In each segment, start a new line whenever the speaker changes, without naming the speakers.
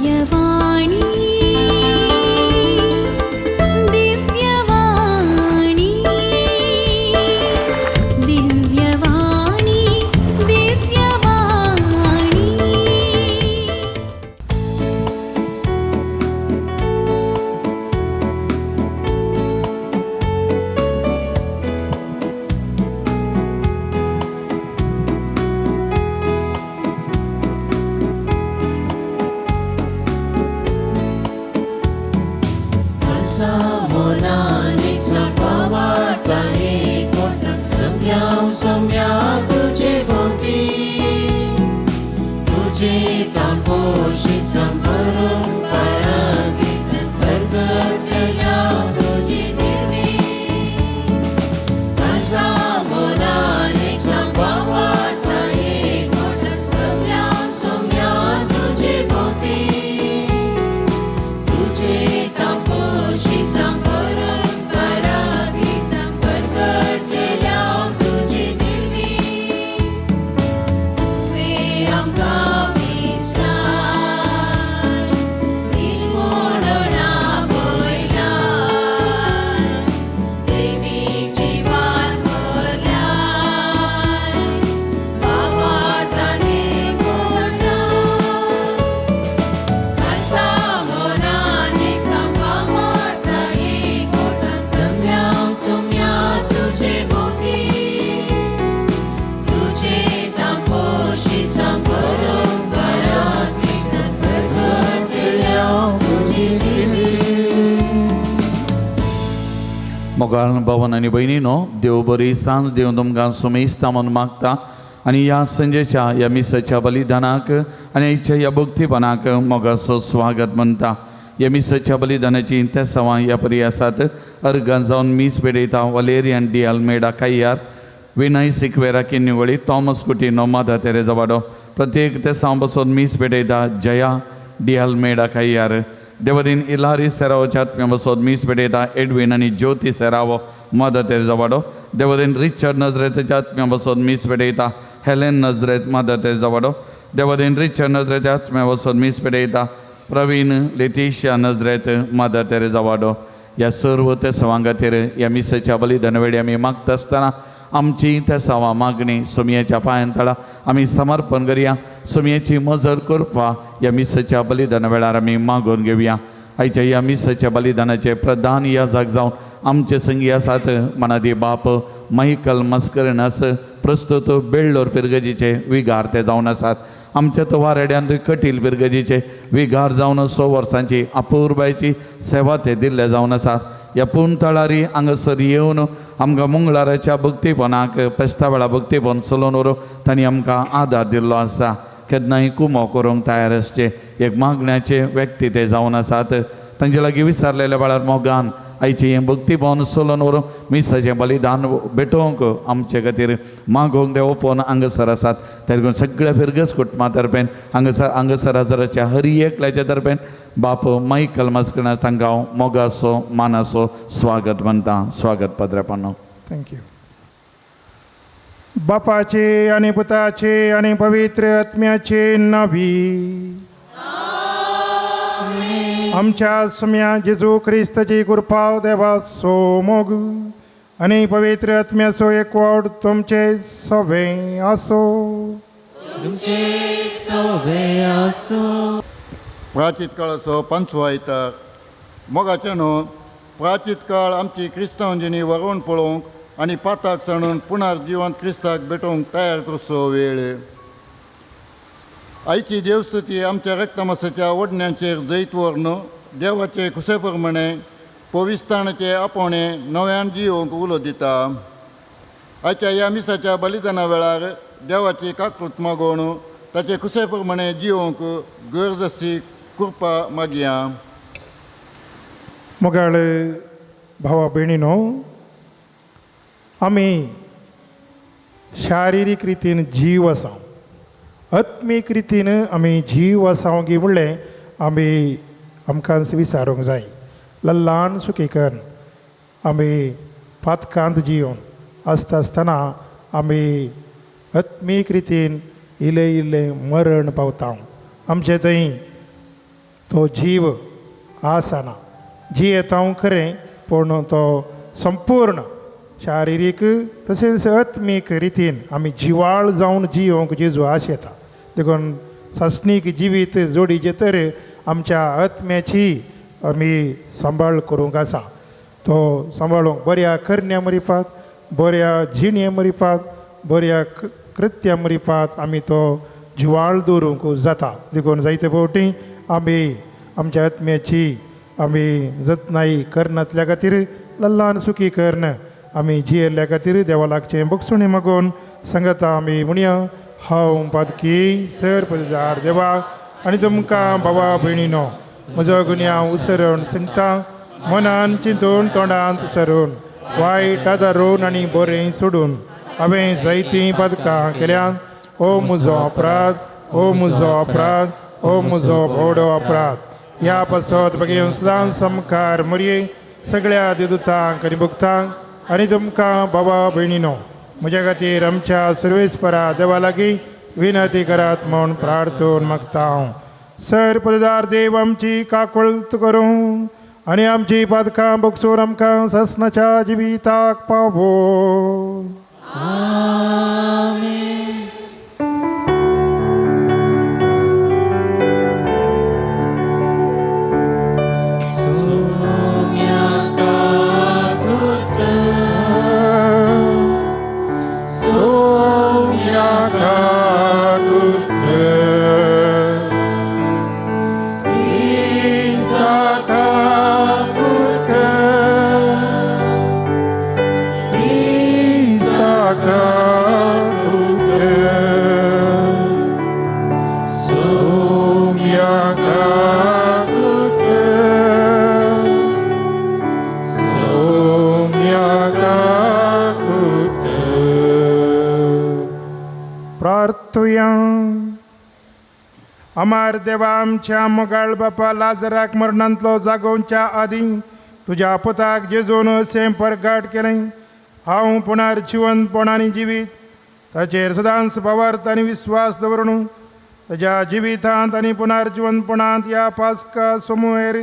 दिव्यवाणी, दिव्यवाणी, दिव्यवाणी, दिव्यवाणी.
मोगाळ भवन आनी भयणीनो, देव बरी सांज देव तुमकां सुमेस्ता म्हूण मागता आनी ह्या संजेच्या ह्या मिसाच्या बलिदानाक आनी आयच्या ह्या भक्तीपणाक मोगाचो स्वागत म्हणटा. ह्या मिसाच्या बलिदानाची तेसांवां ह्या परी आसात. अर्गां जावन मीस भेटयता Valerian de Almeida Kayar, Vinay Sequeira Kinnigoli, Thomas Coutinho, मादा तेरेजा वाडो. प्रत्येक तेसांव बसून मीस भेटयता जया डी आल्मेडा कायार. देवदीन इलारी सेरावोच्या आत्म्या बसोत मीस भेटयता एडवीन आनी ज्योती सेरावो, मदर तेरेजा वाडो. देवदीन रिचर्ड नजरेच्या आत्म्या बसोत मीस भेटयता हेलेन नजरेत, मदर तेरेजा वाडो. देवदीन रिचर्ड नजरेच्या आत्म्या बसोत मीस भेटयता प्रवीण लेतिशिया नजरेत, मदर तेरेजा वाडो. ह्या सर्व तेसांवां खातीर ह्या मिसाच्या बलिदान वेळी आमी मागता आसतना आमची तेसांवां मागणी सोमयेच्या पांयां तळा आमी समर्पण करया. सोमयेची मजर करपा ह्या मिसाच्या बलिदाना वेळार आमी मागून घेवया. आयच्या ह्या मिसाच्या बलिदानाचे प्रधान याजक जावन आमचे संगी आसात मनादी बाप मायकल मस्करनस, प्रस्तुत बेळ्ळोर पिरगजीचे विगार ते जावन आसात. आमच्या तवारेड्यांत कटील पिरगजीचे विगार जावन 100 वर्सांची अपुरबायची सेवा ते दिल्ले जावन आसात. ह्या पूण तळारी हांगासर येवन आमकां मंगळाराच्या भक्तीपणाक पेस्ता वेळा भक्तीपण चलोवन व्हरूंक तांणी आमकां आदार दिल्लो आसा. केन्नाय कुमो करूंक तयार आसचे एक मागण्याचे व्यक्ती ते जावन आसात. तांचे लागीं विचारलेल्या वेळार मोगान आयचें हें भक्तीपण चलोवन व्हरूंक मिसाचें बलिदान भेटोवंक आमचे खातीर मागोवंक ते ओपोवन हांगासर आसात. तेका सगळ्या फिरगस कुटुंबा तर्फेन हांगासर हांगासर हजराच्या हरी एकल्याच्या तर्फेन बाप मायकल मस्करनस तांकां हांव मोगाचो मानाचो स्वागत म्हणटा. स्वागत पद्रेपानो.
Thank you. बापाचे आणि पुताचे आणि पवित्र आत्म्याचे नावी आमच्या सम्या जेजू क्रिस्ताची कृपा, देवाचो मोग आणि पवित्र आत्म्याचो एकवट तुमचे सवे असो.
तुमचे सोबे आसो.
प्राचीत काळाचो पंचवो आयतार. मोगाचे न्हू, प्राचीत काळ आमची क्रिस्तांव जिणी वरोवन पळोवंक आनी पाताक सांडून पुनर जिवंत क्रिस्ताक भेटोवंक तयार करचो वेळ. आयची देवस्तुती आमच्या रक्तमासाच्या ओडण्यांचेर जैत व्हरून देवाचे खुशे प्रमाणे पविस्तानाचे आपोवणे नव्यान जियोवंक उलो दिता. आयच्या ह्या मिसाच्या बलिदाना वेळार देवाची काकूत मागोवन ताचे खुशे प्रमाणे जियोवंक गरज आसची कृपा मागया.
मोगाळ भावा भयणीनो, आमी शारिरीक रितीन जीव आसा, आत्मीक रितीन आमी जीव आसा की म्हणलें आमी आमकां विचारूंक जाय. ल्हान सुखीकन आमी पातकांत जिवन आसता आसतना आमी आत्मीक रितीन इल्लें इल्लें मरण पावता. आमचे थंय तो जीव आसना. जियेता हांव खरें पूण तो संपूर्ण शारिरीक तशेंच आत्मीक रितीन आमी जिवाळ जावन जियोवंक जेजू आशेता. देखून सासणीक जिवीत जोडीचें तर आमच्या आत्म्याची आमी सांबाळ करूंक आसा. तो सांबाळूंक बऱ्या करण्या मरिपात, बऱ्या जिणे मरिपात, बऱ्या कृत्या मरिपात आमी तो जिवाळ दवरूंक जाता. देखून जायते फावटी आमी आमच्या आत्म्याची आमी जतनाई करनातल्या खातीर ल्हान सुखी कर्ण आमी जियेल्ल्या खातीर देवा लागचें बक्षुणी मागून सांगता आमी म्हणया. हांव पादकी सर पदार देवा आनी तुमकां बाबा भयणीनो म्हजो गुन्यांव उसरून सांगता, मनान चिंतून तोंडांत सरून वायट आदारून आनी बरें सोडून हांवें जायतीं पदकां केल्यात. ओ म्हजो अपराध, ओ म्हजो अपराध, ओ म्हजो भोवडो अपराध. ह्या पासत बगेवन सदां समकार मरये सगळ्या देदुतांक आनी भक्तांक आनी तुमकां बाबा भयणीनो म्हज्या खातीर आमच्या सर्वेस्परा देवा लागीं विनंती करात म्हूण प्रार्थून मागता हांव. सर पददार देव आमची काकुळत करूं आनी आमची पादकां बगसून आमकां ससनाच्या जिविताक पावो. प्रार्थुया. अमार देवा आमच्या मोगाळ बापा लाजराक मरणांतलो जागोवच्या आदीं तुज्या पुताक जेजून अशें परगाट केलें, हांव पुणार जिवंतपणान जिवीत ताचेर सदांच भावार्थ आनी विस्वास दवरून ताज्या जिवितांत आनी पुनर्जिवनपणांत ह्या पास्का सोमुएर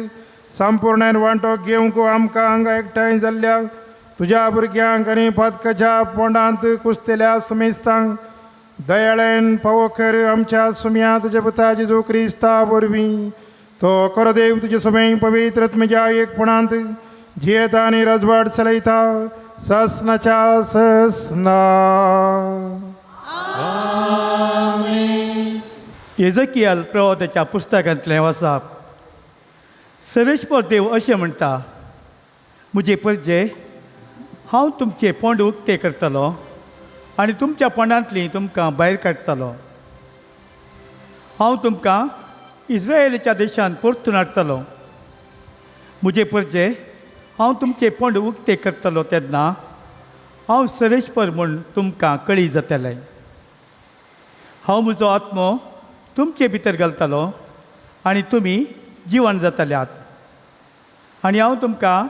संपूर्णान वांटो घेवंक आमकां हांगा एकठांय जाल्ल्या तुज्या भुरग्यांक आनी पातकाच्या पोंडांत कुसतेल्या समेस्तांक दयाळेन पावो कर. आमच्या सुम्या तुज्या पुता जेजू क्रिस्ता वरवीं तो खरो देव तुजे समय पवित्र आत्म्याच्या एकपणांत जियेता आनी रजवाड चलयता ससनाच्या ससना.
एजकियल प्रवादाच्या पुस्तकांतलें वाचप. सर्वेस्पर देव अशें म्हणटा, म्हजे परजे हांव तुमचें पोंड उक्तें करतलो आनी तुमच्या पोंडांतली तुमकां भायर काडटलो. हांव तुमकां इस्रायलाच्या देशांत परतून हाडटलो. म्हजे परजे हांव तुमचें पोंड उक्तें करतलो तेन्ना हांव सर्वेस्पर म्हूण तुमकां कळी जातलें. हांव म्हजो आत्मो तुमचे भितर घालतलो आनी तुमी जिवन जातल्यात आनी हांव तुमकां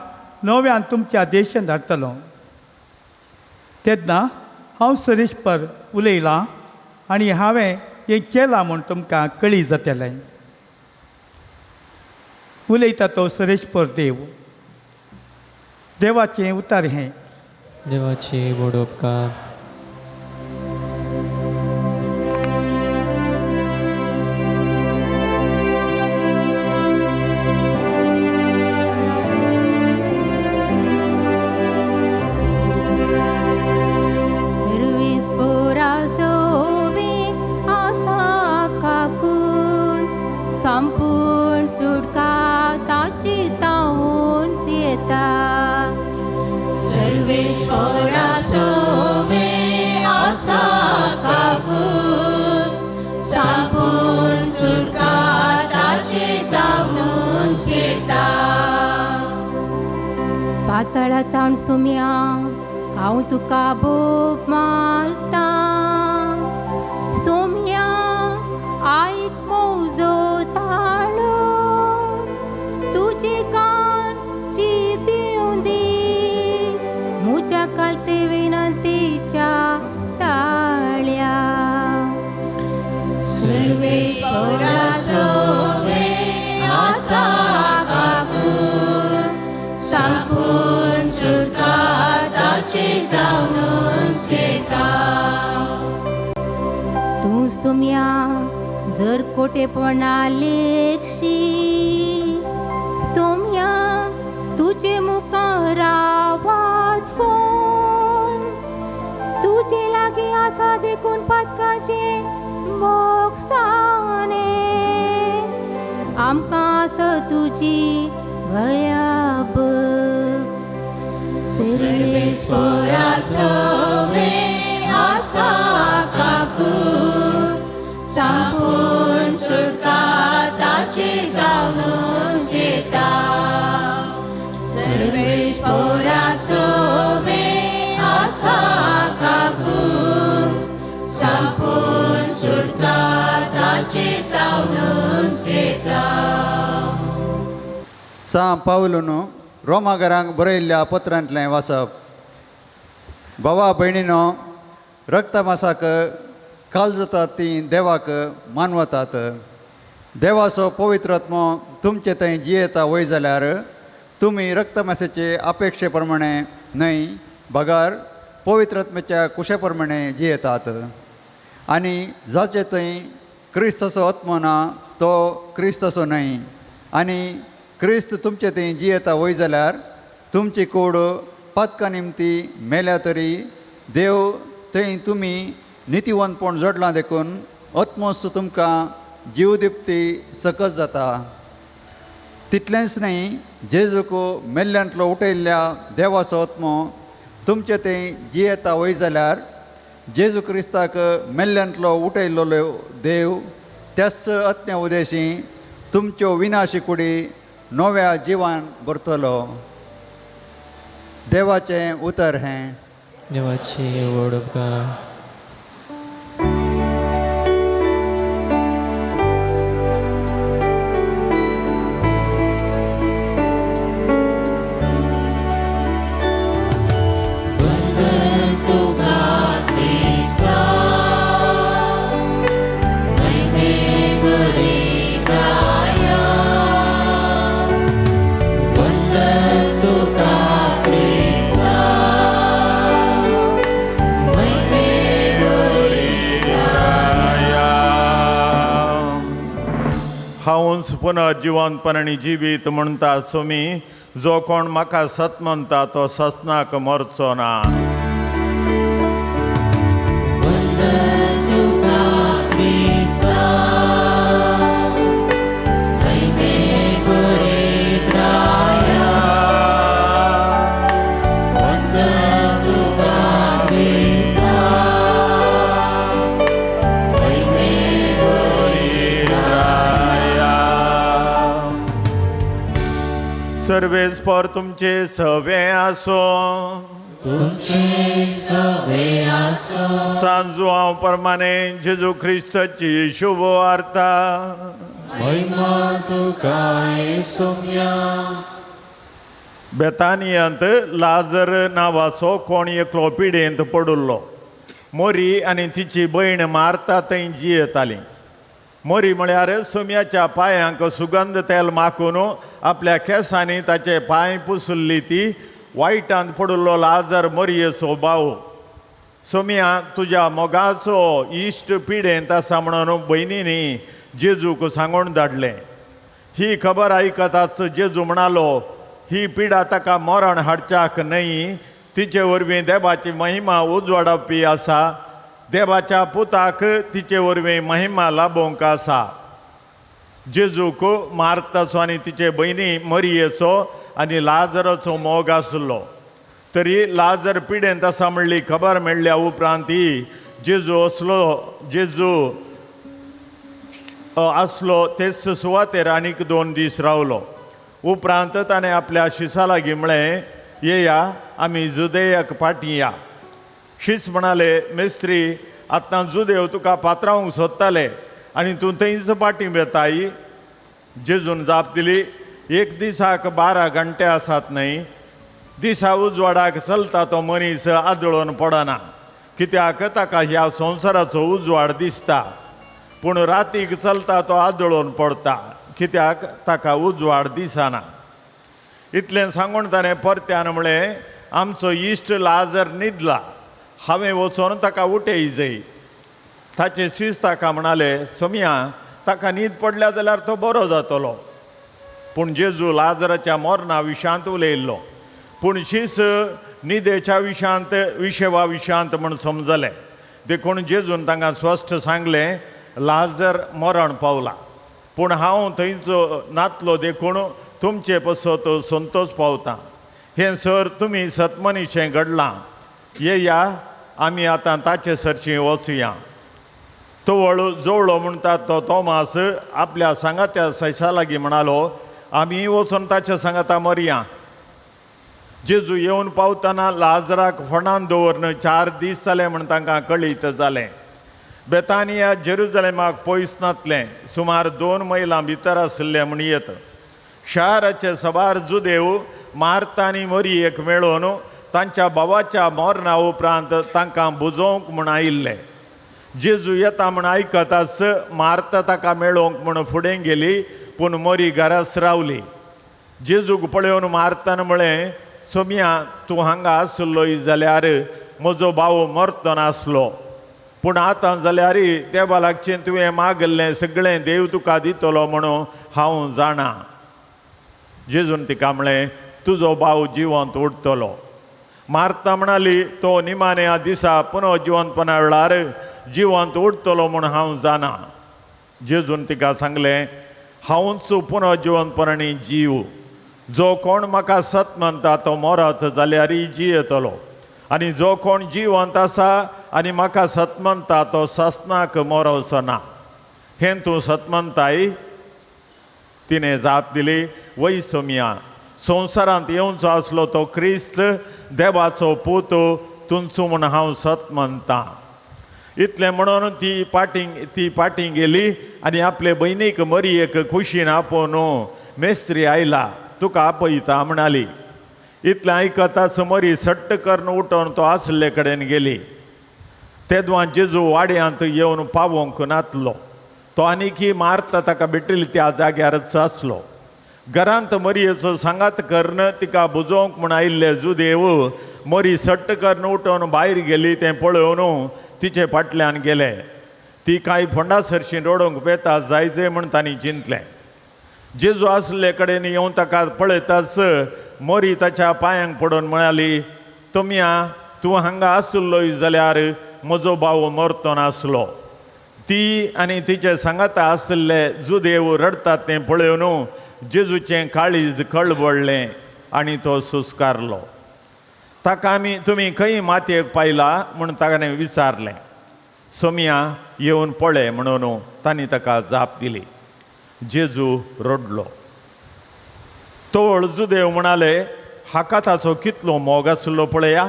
नव्यान तुमच्या देशांत धाडटलो. तेन्ना हांव सर्वेस्पर उलयलां आनी हांवें हें केलां म्हूण तुमकां कळी जातलें. उलयता तो सर्वेस्पर देव. देवाचें उतर हें.
देवाचे व्हड उपकार.
संपूर्ण सुटका ताची तावून येता.
सर्वेस्परा सोमे आसा काकून संपूर्ण सुटका ताचे तावून येता.
पातळा ताण सुम्या हांव तुका बोब मारता. सोम्या आयक मोजो ताळो तुजे कान चिंतूं दी म्हज्या कालते विनंतीच्या ताळ्या.
सर्वेस्परा सोमे आसा
सोम्या जर कोटेपणा लेखशी सोम्या तुजे मुखार रावात कोण तुजे लागीं आसा देखून पातकाचें मोगसाणें आमकां आसा तुजी भयाबक
सर्वेस्पोरा सोवे आसा काकूत सांपून सुटका ताची दावनून शेता सर्वेस्पोरा सोवे आसा काकूत सांपून सुटका ताची दावनून शेता.
सां पावलून रोमाघरांक बरयल्ल्या पत्रांतलें वाचप. भावा भयणीनो, रक्तमासाक काल जातात तीं देवाक मानवतात. देवाचो पवित्र आत्मो तुमचे थंय जियेता वय जाल्यार तुमी रक्तमासाचे अपेक्षे प्रमाणे न्हय बगर पवित्र आत्म्याच्या कुशे प्रमाणे जियेतात. आनी जाचे थंय क्रिस्ताचो आत्मो ना तो क्रिस्ताचो न्हय. आनी क्रिस्त तुमचे थंय जियेता वय जाल्यार तुमची कूड पातका निमती मेल्या तरी देव थंय तुमी नितीवंतपण जोडलां देखून आत्मोस्त तुमकां जीव दिप्ती सकत जाता. तितलेंच न्हय, जेजूक मेल्ल्यांतलो उठयल्ल्या देवाचो आत्मो तुमचे थंय जियेता वय जाल्यार जेजू क्रिस्ताक मेल्ल्यांतलो उठयल्लो देव त्याच आत्म्या उदेशी तुमच्यो विनाशी कुडी नव्या जिवान भरतलो. देवाचें उतर हें.
देवाची व्हड उपकार.
हांवूच पुनर्जिवंतपण आनी जिवीत म्हणटा सुमी, जो कोण म्हाका सत म्हणटा तो ससनाक मरचो ना. सर्वेस्पर तुमचे सवे आसो.
तुमचे सवे आसो.
सांजू हांव प्रमाणे जेजू ख्रिस्ताची शुभ वार्ता.
महिमा तुका सोम्या.
बेतानियांत लाजर नांवाचो कोण एकलो पिडेंत पडिल्लो. मोरी आनी तिची भयण मारता थंय जियेताली. मोरी म्हळ्यार सोम्याच्या पांयांक सुगंध तेल माखून आपल्या केंसांनी ताचे पांय पुसुल्ली ती वायटांत पडिल्लो लाजर मोरयेचो भाव. सोम्या तुज्या मोगाचो इश्ट पिडेंत आसा म्हणून भयणींनी जेजूक सांगून धाडलें. ही खबर आयकताच जेजू म्हणालो, ही पिडा ताका मरण हाडच्याक न्हय, तिचे वरवीं देवाची महिमा उजवाडावपी आसा. देवाच्या पुताक तिचे वरवीं महिमा लाभोवंक आसा. जेजूक मार्ताचो आनी तिचे भयणी मरियेचो आनी लाजराचो मोग आसलो. तरी लाजर पिडेंत आसा म्हणली खबर मेळ्ळ्या उपरांत ही जेजू जेजू आसलो तेच सुवातेर आनीक 2 दीस रावलो. उपरांत ताणें आपल्या शिसा लागीं म्हळें, येया आमी जुदेयाक फाटीं या. शीस म्हणाले, मेस्त्री आतां जुदेव तुका पात्रावंक सोदताले आनी तूं थंयच फाटीं वेताय. जेजून जाप दिली, एक दिसाक 12 घंटे आसात न्हय, दिसा उजवाडाक चलता तो मनीस आदळून पडना, कित्याक ताका ह्या संवसाराचो उजवाड दिसता. पूण रातीक चलता तो आदळून पडता, कित्याक ताका उजवाड दिसना. इतलें सांगून ताणें परत्यान म्हळें, आमचो इश्ट लाजर न्हिदला, हांवें वचोन ताका उठय जाय. ताचे शीस ताका म्हणाले, सोमया, ताका न्हीद पडल्या जाल्यार तो बरो जातलो. पूण जेजू लाजराच्या मरणा विशांत उलयल्लो, पूण शीस न्हिदेच्या विशांत विशेवा विशांत म्हूण समजले. देखून जेजून तांकां स्पश्ट सांगलें, लाजर मरण पावला, पूण हांव थंयचो नातलो देखून तुमचे पसत संतोश पावता. हें सर तुमी सतमनीचें घडलां, येया आमी आतां ताचे सरशीं वचुया. तवळ जवळो म्हणटा तो तोमास आपल्या सांगात्या सैसा लागीं म्हणालो, आमी वचून ताच्या सांगाता मरया. जेजू येवन पावतना लाजराक फोंडान दवरून 4 दीस जाले म्हूण तांकां कळीत जालें. बेतानिया जेरुजलेमाक पयस नातलें, सुमार 2 मैलां भितर आशिल्लें म्हूण येत. शाराचे सबार जुदेव मार्ता आनी मरियेक मेळोवन तांच्या भावाच्या मरणा उपरांत तांकां बुजोवंक म्हूण आयिल्ले. जेजू येता म्हूण आयकताच मार्ता ताका मेळोवंक म्हूण फुडें गेली, पूण मरी घराच रावली. जेजूक पळोवन मार्तान म्हळें, सोमया, तूं हांगा आसलोय जाल्यार म्हजो भाव मरतो नासलो, पूण आतां जाल्यार देवा लागचें तुवें मागल्लें सगळें देव तुका दितलो म्हणून हांव जाणा. जेजून तिका म्हळें, तुजो भाव जिवंत उरतलो. मार्ता म्हणाली, तो निमाण्या दिसा पुनः जिवंतपणा वेळार जिवंत उरतलो म्हूण हांव जाणा. जेजून तिका सांगलें, हांवूच पुनः जिवंतपण आनी जीव. जो कोण म्हाका सत मानता तो मरत जाल्यारय जियेतलो, आनी जो कोण जिवंत आसा आनी म्हाका सत मानता तो ससनाक मरोवचो ना. हें तूं सत मानताय? तिणें जाप दिली, वय सोमया, संवसारांत येवचो आसलो तो क्रिस्त देवाचो पूत तुमचो म्हूण हांव सत मानतां. इतलें म्हणून ती पाटीं गेली आनी आपले भयणीक मरियेक खुशीन आपोवन मेस्त्री आयला तुका आपयता म्हणाली. इतलें आयकताच मरी सट्ट करून उठोवन तो आसले कडेन गेली. तेदवां जेजू वाड्यांत येवन पावोवंक नातलो, तो आनीकी मारता ताका भेटिल्ली त्या जाग्यारच आसलो. घरांत मरियेचो सांगात करून तिका बुजोवंक म्हूण आयिल्ले जुदेव मरी सट्ट करून उठोवन भायर गेली तें पळोवन तिचे फाटल्यान गेले. ती कांय फोंडा सरशीं रडोवंक वेता जायजे म्हूण तांणी चिंतलें. जेजू आसले कडेन येवन ताका पळयताच मरी ताच्या पांयांक पडून म्हणाली, तोमया, तूं हांगा आसलोय जाल्यार म्हजो भाव मरतो नासलो. ती आनी तिचे सांगाता आशिल्ले जुदेव रडटात तें पळोवन जेजूचें काळीज कळबळ्ळें आनी तो सुस्कारलो. ताका आमी तुमी खंय मातयेक पायला म्हूण ताणें विचारलें. सोमया, येवन पळय म्हणून तांणी ताका जाप दिली. जेजू रडलो. तोळ जुदेव म्हणाले, हाका ताचो कितलो मोग आसलो पळया.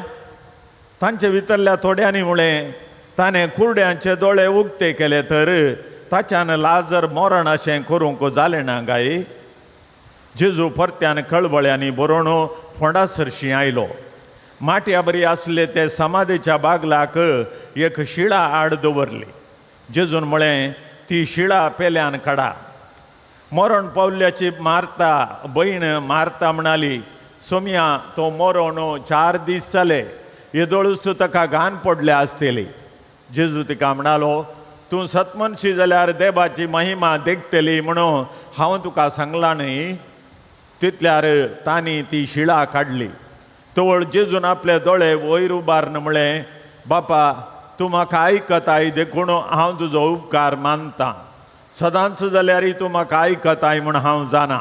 तांचे भितरल्या थोड्यांनी म्हळें, ताणें कुरड्यांचे दोळे उक्ते केले तर ताच्यान लाजर मरण अशें करूंक जालें ना काय? जेजू परत्यान कळबळ्यांनी बरोवन फोंडा सरशीं आयलो. माटया बरी आसले ते समाधीच्या बागलाक एक शिळा आड दवरली. जेजून म्हळें, ती शिळा पेल्यान काडा. मरण पावल्याची मारता भयण मारता म्हणाली, सोमया, तो मरण 4 दीस जाले, येदोळूच ताका घाण पडल्या आसतली. जेजू तिका म्हणालो, तूं सतमनशी जाल्यार देवाची महिमा देखतली म्हणून हांव तुका सांगलां न्ही. तितल्यार तांणी ती शिळा काडली. तवळ जेजून आपले दोळे वयर उबारून म्हळें, बापा, तूं म्हाका आयकताय देखून हांव तुजो उपकार मानतां. सदांच जाल्यारय तूं म्हाका आयकताय म्हूण हांव जाणा,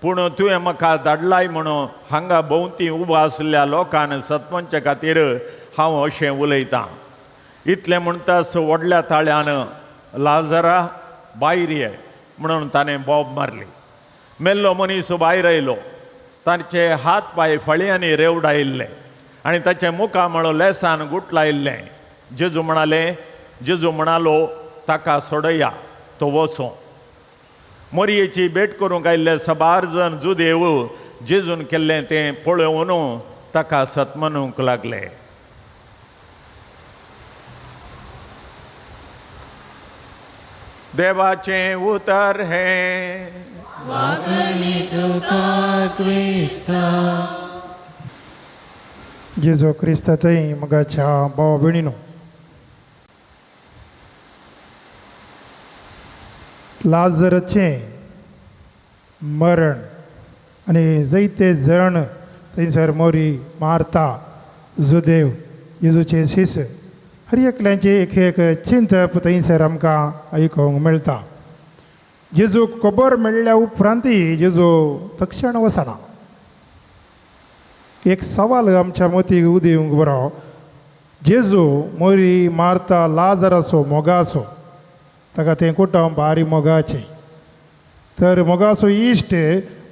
पूण तुवें म्हाका धाडलाय म्हणून हांगा भोंवती उबो आशिल्ल्या लोकान सतमनचे खातीर हांव अशें उलयतां. इतलें म्हणटाच व्हडल्या ताळ्यान, लाजरा भायर ये म्हणून ताणें बोब मारली. मेल्लो मनीस भायर आयलो. ताचे हात पांय फळयांनी रेवडायिल्ले आनी ताचें मुखामळ लेसान गुटलायिल्लें. जेजू म्हणालो, ताका सोडया, तो वचों. मोरयेची भेट करूंक आयिल्ले सबार जण जुदेव जेजून केल्लें तें पळोवन ताका सतमनूंक लागले. देवाचें उतर हें.
वागणी तुका क्रिस्ता.
जेजू क्रिस्ताचें मोगाच्या भाव भयणीनो, लाजराचें मरण आनी जायते जण थंयसर मोरी मारता जुदेव जेजूचे शिस हर एकल्याचें एक एक चिंतप थंयसर आमकां आयकूंक मेळटा. जेजूक खबर मेळ्ळ्या उपरांतय जेजू तक्षण वचना. एक सवाल आमच्या मतीक उदेवंक बरो, जेजू मोरी मारता लाजराचो मोगाचो, ताका तें कुटुंब बारी मोगाचें, तर मोगाचो इश्ट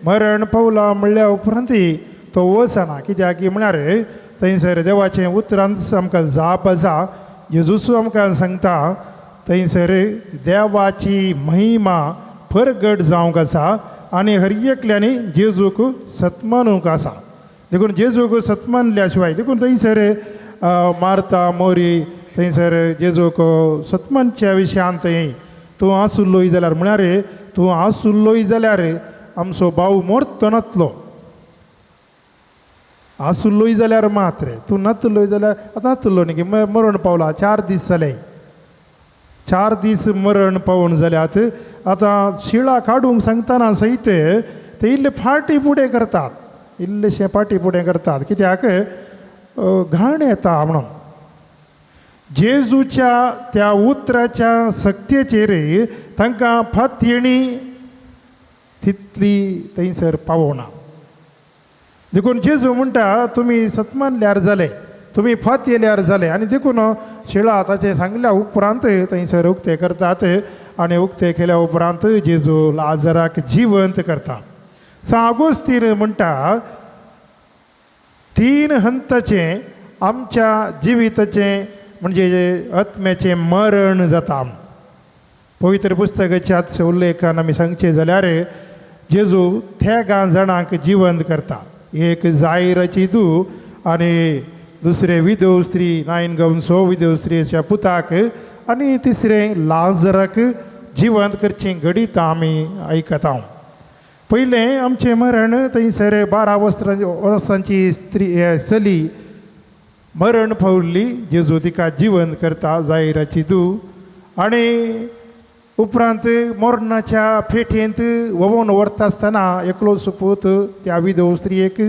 मरण पावला म्हणल्या उपरांतय तो वचना. कित्याक म्हळ्यार थंयसर देवाचें उतरान आमकां जाप आसा. जेजूस आमकां सांगता थंयसर देवाची महिमा परगट जावंक आसा आनी हर एकल्यांनी जेजूक सत्मानूंक आसा. देखून जेजूक सत्मानल्या शिवाय देखून थंयसर मारता मोरी थंयसर जेजूक सत्मानच्या विशयान थंय तूं आसुल्लोय जाल्यार म्हळ्यार तूं आसुल्लोय जाल्यार आमचो भाव मोरतो नातलो, आसुल्लोय जाल्यार मात रे, तूं नातलोय जाल्यार आतां नातलो न्ही की मरण पावला, 4 दीस जाले, 4 दीस मरण पावून जाल्यात. आतां शिळा काडूंक सांगतना सयत ते इल्ले फाटी फुडें करतात, इल्लेशे फाटी फुडें करतात, कित्याक घाण येता म्हणून. जेजूच्या त्या उतराच्या सक्तेचेर तांकां फातयेणी तितली थंयसर पावना. देखून जेजू म्हणटा तुमी सतमानल्यार जाले, तुमी फातयेल्यार जाले. आनी देखून शिळा ताचें सांगल्या उपरांत थंयसर उक्ते करतात आनी उक्ते केल्या उपरांत जेजू लाजराक जिवंत करता. सांत आगोस्तीन म्हणटा 3 हंताचें आमच्या जिविताचें म्हणजे आत्म्याचें मरण जाता. पवित्र पुस्तकाच्या उल्लेखान आमी सांगचें जाल्यार जेजू 3 जाणांक जिवंत करता. एक जायराची धूव आनी दुसरें विधव स्त्री नायन गांवचो विधव स्त्रीच्या पुताक आनी तिसरें लाजराक जिवंत करचीं घडितां आमी आयकता. पयलें आमचें मरण थंयसर 12 वर्सांची स्त्री चली मरण पावल्ली, जेजू तिका जिवंत करता जायराची धूव. आनी उपरांत मरणाच्या पेठेंत व्होवोन व्हरता आसतना एकलो सुपूत त्या विधव स्त्रियेक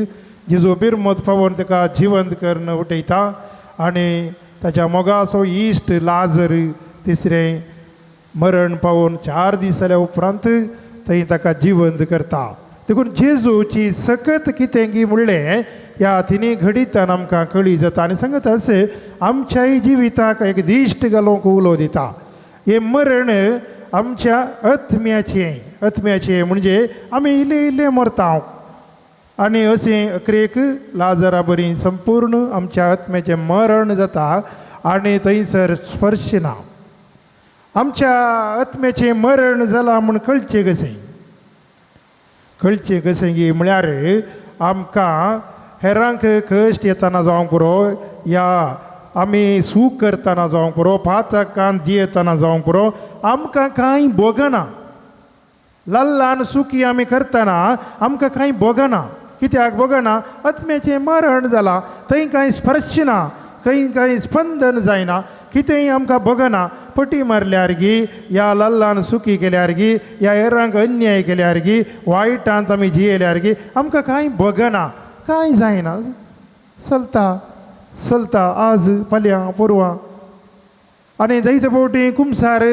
जेजू बिरमत पावोवन ताका जिवंत करून उठयता आनी ताच्या मोगाचो इश्ट लाजर तिसरें मरण पावोवन 4 दीस जाल्या उपरांत थंय ताका जिवंत करता. देखून जेजूची सकत कितें गी म्हणलें ह्या तिनी घडितान आमकां कळी जाता आनी सांगत अशें आमच्याय जिविताक एक दिश्ट घालूंक उलो दिता. हें मरण आमच्या आत्म्याचें, आत्म्याचें म्हणजे आमी इल्ले इल्ले मरता आनी अशें अकरेक लाजरा बरी संपूर्ण आमच्या आत्म्याचें मरण जाता आनी थंयसर स्पर्श ना. आमच्या आत्म्याचें मरण जालां म्हूण कळचें कशें, कळचें कशें की म्हळ्यार आमकां हेरांक कश्ट येतना जावंक पुरो, या आमी सूख करतना जावंक पुरो, पातकान जियेतना जावंक पुरो, आमकां कांय भोगना. लल्लान सुखी आमी करतना आमकां कांय भोगना. कित्याक भोगना? आत्म्याचें मरण जालां, थंय कांय स्पर्श ना, खंय कांय स्पंदन जायना, कितेंय आमकां भोगना. पटी मारल्यार गी, ह्या लल्लान सुखी केल्यार गी, ह्या हेरांक अन्याय केल्यार गी, वायटांत आमी जियेल्यार गी, आमकां कांय भोगना, कांय जायना. चलता चलता आज फाल्यां पोरवां. आनी जायते फावटी कुमसार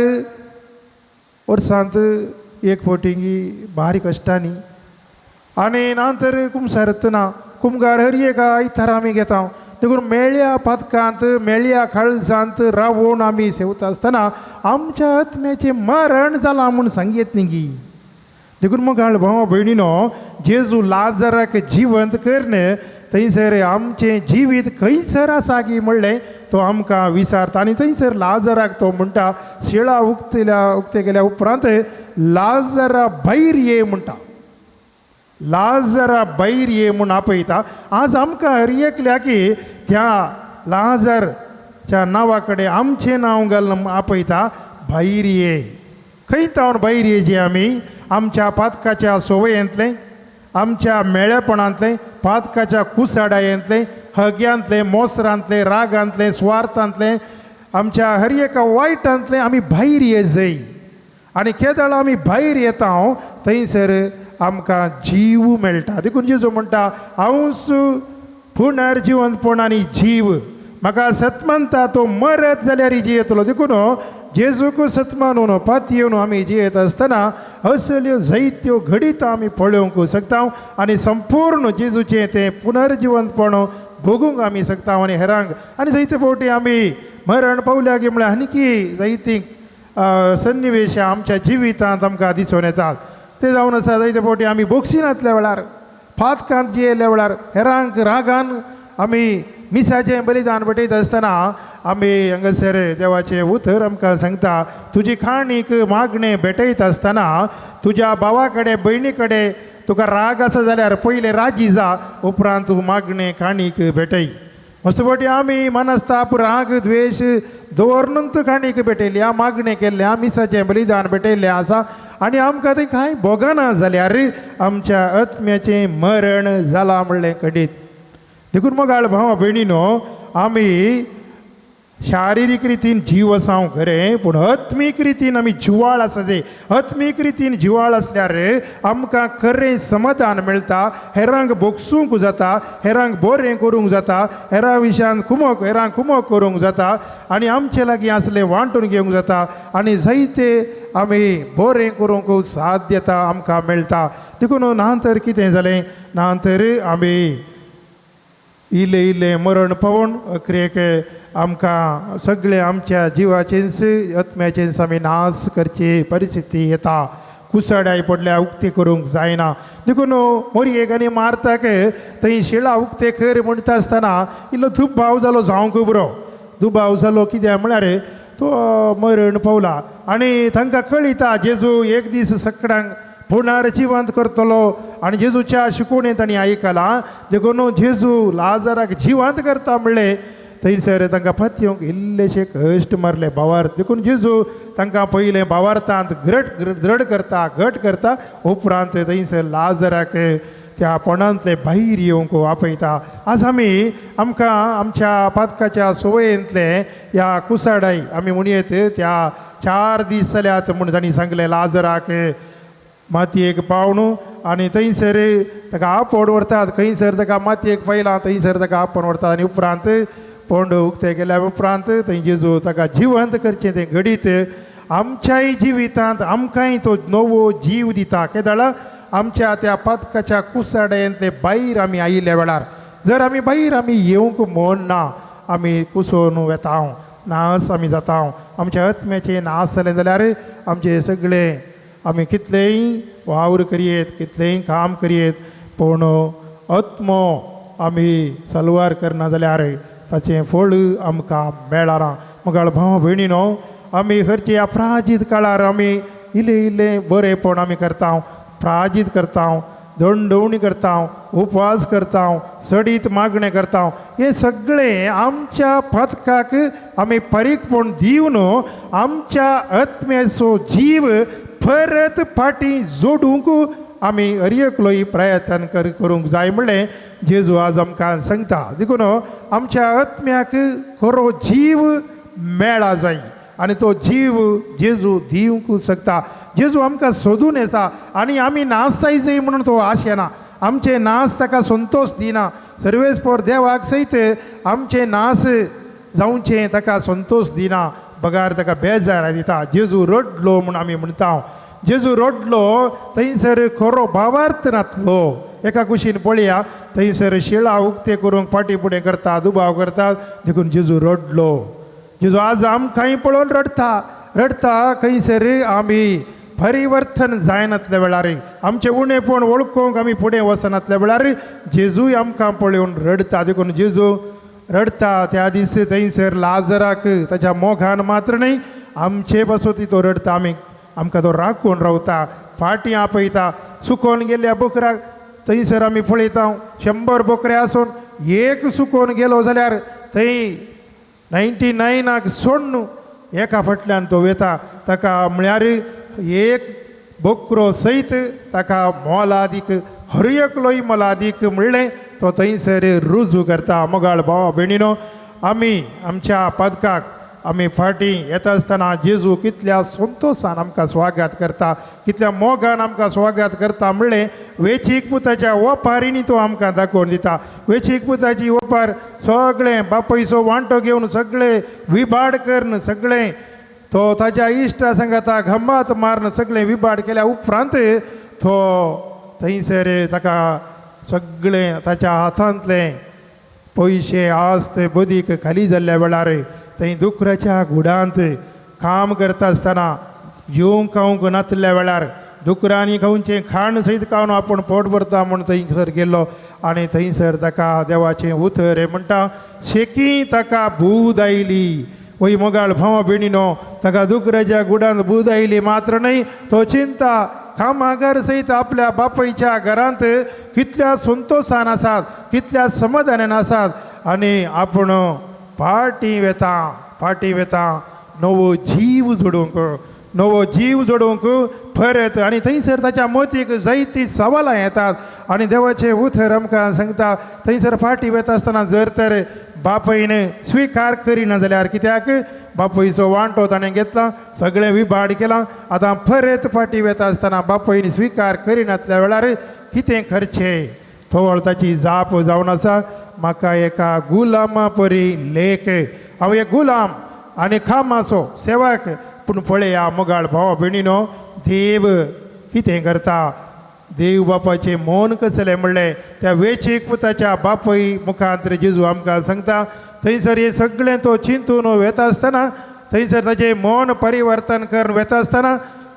वर्सांत एक फावटी बारीक कश्टांनी आनी ना तर कुमसार ना कुमगार हर एक आयतार आमी घेता. देखून मेळ्या पातकांत मेळ्या काळजांत रावून आमी सेवता आसतना आमच्या आत्म्याचें मरण जालां म्हूण सांगयेत न्ही गी. देखून मोगाळ भाव भयणीनो, जेजू लाजराक जिवंत करन थंयसर आमचें जिवीत खंयसर आसा गी म्हणलें तो आमकां विचारता. आनी थंयसर लाजराक तो म्हणटा शिळा उक्ते केल्या उपरांत लाजरा भायर ये म्हणटा, लाजरा भायर ये म्हूण आपयता. आज आमकां हर एकल्या की त्या लाजरच्या नांवा कडेन आमचें नांव घालून आपयता, भायर ये. खंय तावन भायर येचे आमी? आमच्या पातकाच्या संवयेंतलें, आमच्या मेळेपणांतलें, पातकाच्या कुसाडायेंतलें, हग्यांतलें, मोसरांतलें, रागांतलें, सुवार्थांतलें, आमच्या हर एका वायटांतलें आमी भायर ये जय. आनी केदळ आमी भायर येता थंयसर आमकां जीव मेळटा. देखून जेजू म्हणटा हांवच पुनर्जिवंतपण आनी जीव, म्हाका सत मानता तो मरत जाल्यार जियेतलो. देखून जेजूक सत मानून पातयेवन आमी जियेत आसतना असल्यो जायत्यो घडितां आमी पळोवंक शकता आनी संपूर्ण जेजूचें तें पुनर्जिवंतपण भोगूंक आमी शकता आनी हेरांक. आनी जायते फावटी आमी मरण पावल्या की म्हळ्यार आनीकी जायतीं सन्निवेशां आमच्या जिवितांत आमकां दिसून येतात. ते जावन आसा जायते फावटी आमी बोक्सिनांतल्या वेळार, फातकांत जियेल्ल्या वेळार हेरांक रागान आमी मिसाचें बलिदान भेटयता आसतना आमी हांगासर देवाचें उतर आमकां सांगता, तुजी खाणीक मागणें भेटयता आसतना तुज्या भावा कडेन भयणी कडेन तुका राग आसा जाल्यार पयलें राजी जा, उपरांत तूं मागणें खाणीक भेटय. मस्त फावटी आमी मनस्ताप राग द्वेश दवरनूच काणीक भेटयल्या, मागणें केल्लें, मिसाचें बलिदान भेटयल्लें आसा आनी आमकां तें कांय भोगना जाल्यार आमच्या आत्म्याचें मरण जालां म्हणलें कडीत. देखून मोगाळ भावा भयणीनो, आमी शारिरीक रितीन जीव आसा खरें, पूण आत्मीक रितीन आमी जिवाळ आसा. जे आत्मीक रितीन जिवाळ आसल्यार आमकां खरें समाधान मेळटा, हेरांक भोगसूंक जाता, हेरांक बरें करूंक जाता, हेरां विशयान कुमक हेरांक कुमक करूंक जाता आनी आमचे लागीं आसलें वांटून घेवंक जाता आनी जायते आमी बरें करूंक साध्यता आमकां मेळटा. देखून ना तर कितें जालें, ना तर आमी इल्लें इल्लें मरण पावोवन अखरेक आमकां सगळें आमच्या जिवाचेंच आत्म्याचेंच आमी नाश करची परिस्थिती येता. कुसाडाय पडल्या उक्ती करूंक जायना. देखून मोरयेक आनी मारताक थंय शिळा उक्ते कर म्हणटा आसतना इल्लो दुबाव जालो जावंक बरो, दुबाव जालो कित्याक म्हळ्यार तो मरण पावला आनी तांकां कळयता जेजू एक दीस सगळ्यांक पुणार जिवंत करतलो आनी जेजूच्या शिकोवणें तांणी आयकलां. देखून जेजू लाजराक जिवंत करता म्हणलें थंयसर तांकां पातयेवंक इल्लेशे कश्ट मारले भावार्थ. देखून जेजू तांकां पयलें भावार्थांत द्रड करता, घट करता, उपरांत थंयसर लाजराक त्या पोणांतले भायर येवंक आपयता. आज आमी आमकां आमच्या पातकाच्या संवयेंतले ह्या कुसाडाय आमी म्हणयेत त्या 4 दीस जाल्यात म्हूण तांणी सांगलें लाजराक मातयेक पावणू आनी थंयसर ताका आपोवन व्हरतात, खंयसर ताका मातयेक पयलां थंयसर ताका आपोवन व्हरतात आनी उपरांत पोंड उक्तें केल्या उपरांत थंय जेजू ताका जिवंत करचें तें घडीत आमच्याय जिवितांत आमकांय तो नवो जीव दिता. केदळा आमच्या त्या पातकाच्या कुसाड्यांतले भायर आमी आयिल्ल्या वेळार जर आमी भायर आमी येवंक म्हण ना, आमी कुसोवन वेता, नास आमी जाता. आमच्या आत्म्याचें नास जालें जाल्यार आमचें सगळें आमी कितलेंय वावर करयेत, कितलेंय काम करयेत, पूण आत्मो आमी सलवार करना जाल्यार ताचें फळ आमकां मेळना. मोगाळ भाव भयणीनो, आमी खंयचे अपराजीत काळार आमी इल्लें इल्लें बरेंपण आमी करता, प्राजीत करता, दंडवणी करता, उपवास करता, सडीत मागणें करता. हें सगळें आमच्या पथकाक आमी परीकपण दिवन आमच्या आत्म्याचो जीव परत फाटीं जोडूंक आमी हर एकलोय प्रयत्न करूंक जाय म्हणलें जेजू आज आमकां सांगता. देखून आमच्या आत्म्याक खरो जीव मेळा जाय आनी तो जीव जेजू दिवंक शकता. जेजू आमकां सोदून येता आनी आमी नासाय जाय म्हणून तो आशेना, आमचे नास ताका संतोश दिना. सर्वेस्पोर देवाक सयत आमचे नास जावचें ताका संतोश दिना, बगार ताका बेजार दिता. जेजू रडलो म्हूण आमी म्हणटा, जेजू रडलो थंयसर खरो भावार्थ नातलो. एका कुशीन पळया थंयसर शिळा उक्ते करूंक फाटीं फुडें करता, दुबाव करता, देखून जेजू रडलो. जेजू आज आमकांय पळोवन रडटा, रडटा खंयसर आमी परिवर्तन जायनातल्या वेळार, आमचें उणेपण वळखूंक आमी फुडें वचनातल्या वेळार जेजूय आमकां पळोवन रडटा. देखून जेजू रडटा त्या दीस थंयसर लाजराक ताच्या मोगान मात्र न्हय आमचे पासून तो रडटा. आमी आमकां तो राखून रावता, फाटीं आपयता. सुकोवन गेल्ल्या बोकराक थंयसर आमी पळयता, 100 बोकरे आसून एक सुकोवन गेलो जाल्यार थंय 99 सोडून एका फाटल्यान तो वेता. ताका म्हळ्यार एक बोकरो सयत ताका मोलादीक, हर एकलोय मोलादीक म्हणलें तो थंयसर रुजू करता. मोगाळ भावा भयणीनो, आमी आमच्या पदकाक आमी फाटीं येता आसतना जेजू कितल्या संतोशान आमकां स्वागत करता, कितल्या मोगान आमकां स्वागत करता म्हणलें वेचीक पुताच्या ओपारींनी तो आमकां दाखोवन दिता. वेचीक पुताची ओपार सगळें बापयचो वांटो घेवन सगळें विभाड करून सगळें तो ताच्या इश्टा सांगाता गम्मात मारून सगळें विभाड केल्या उपरांत तो थंयसर ताका सगळें ताच्या हातांतलें पयशे आस्त बदीक खाली जाल्ल्या वेळार थंय दुकराच्या गुडांत काम करता आसतना जेवंक खावंक नातल्या वेळार दुकरांनी खावचें खाण सयत खावन आपूण पोट भरता म्हूण थंयसर गेल्लो आनी थंयसर ताका देवाचें उतर म्हणटा शेकी ताका बूद आयली. वय मोगाळ भावा भयणीनो, ताका दुकराच्या गुडांत बूद आयली मात्र न्हय, तो चिंता कामागर सयत आपल्या बापायच्या घरांत कितल्या संतोशान आसात, कितल्या समाधानान आसात आनी आपूण फाटीं वेता, फाटीं वेता नवो जीव जोडूंक, नवो जीव जोडूंक परत. आनी थंयसर ताच्या मतीक जायतीं सवालां येतात आनी देवाचें उतर आमकां सांगता थंयसर फाटीं वेता आसतना जर तर बापयन स्विकार करिना जाल्यार कित्याक बापयचो वांटो ताणें घेतला, सगळें विभाड केलां, आतां परत फाटीं वेता आसतना बापयन स्विकार करिनातल्या वेळार कितें करचें? थवळ ताची जाप जावन आसा, म्हाका एका गुलामा परी लेख, हांव एक गुलाम आनी कामाचो सेवक. पूण पळया मोगाळ भावा भयणीनो, देव कितें करता, देव बापाचें मौन कसलें म्हणलें त्या वेचीक पुताच्या बापूय मुखांत जेजू आमकां सांगता. थंयसर हें सगळें तो चिंतून वेता आसतना थंयसर ताचें मौन परिवर्तन करून वेता आसतना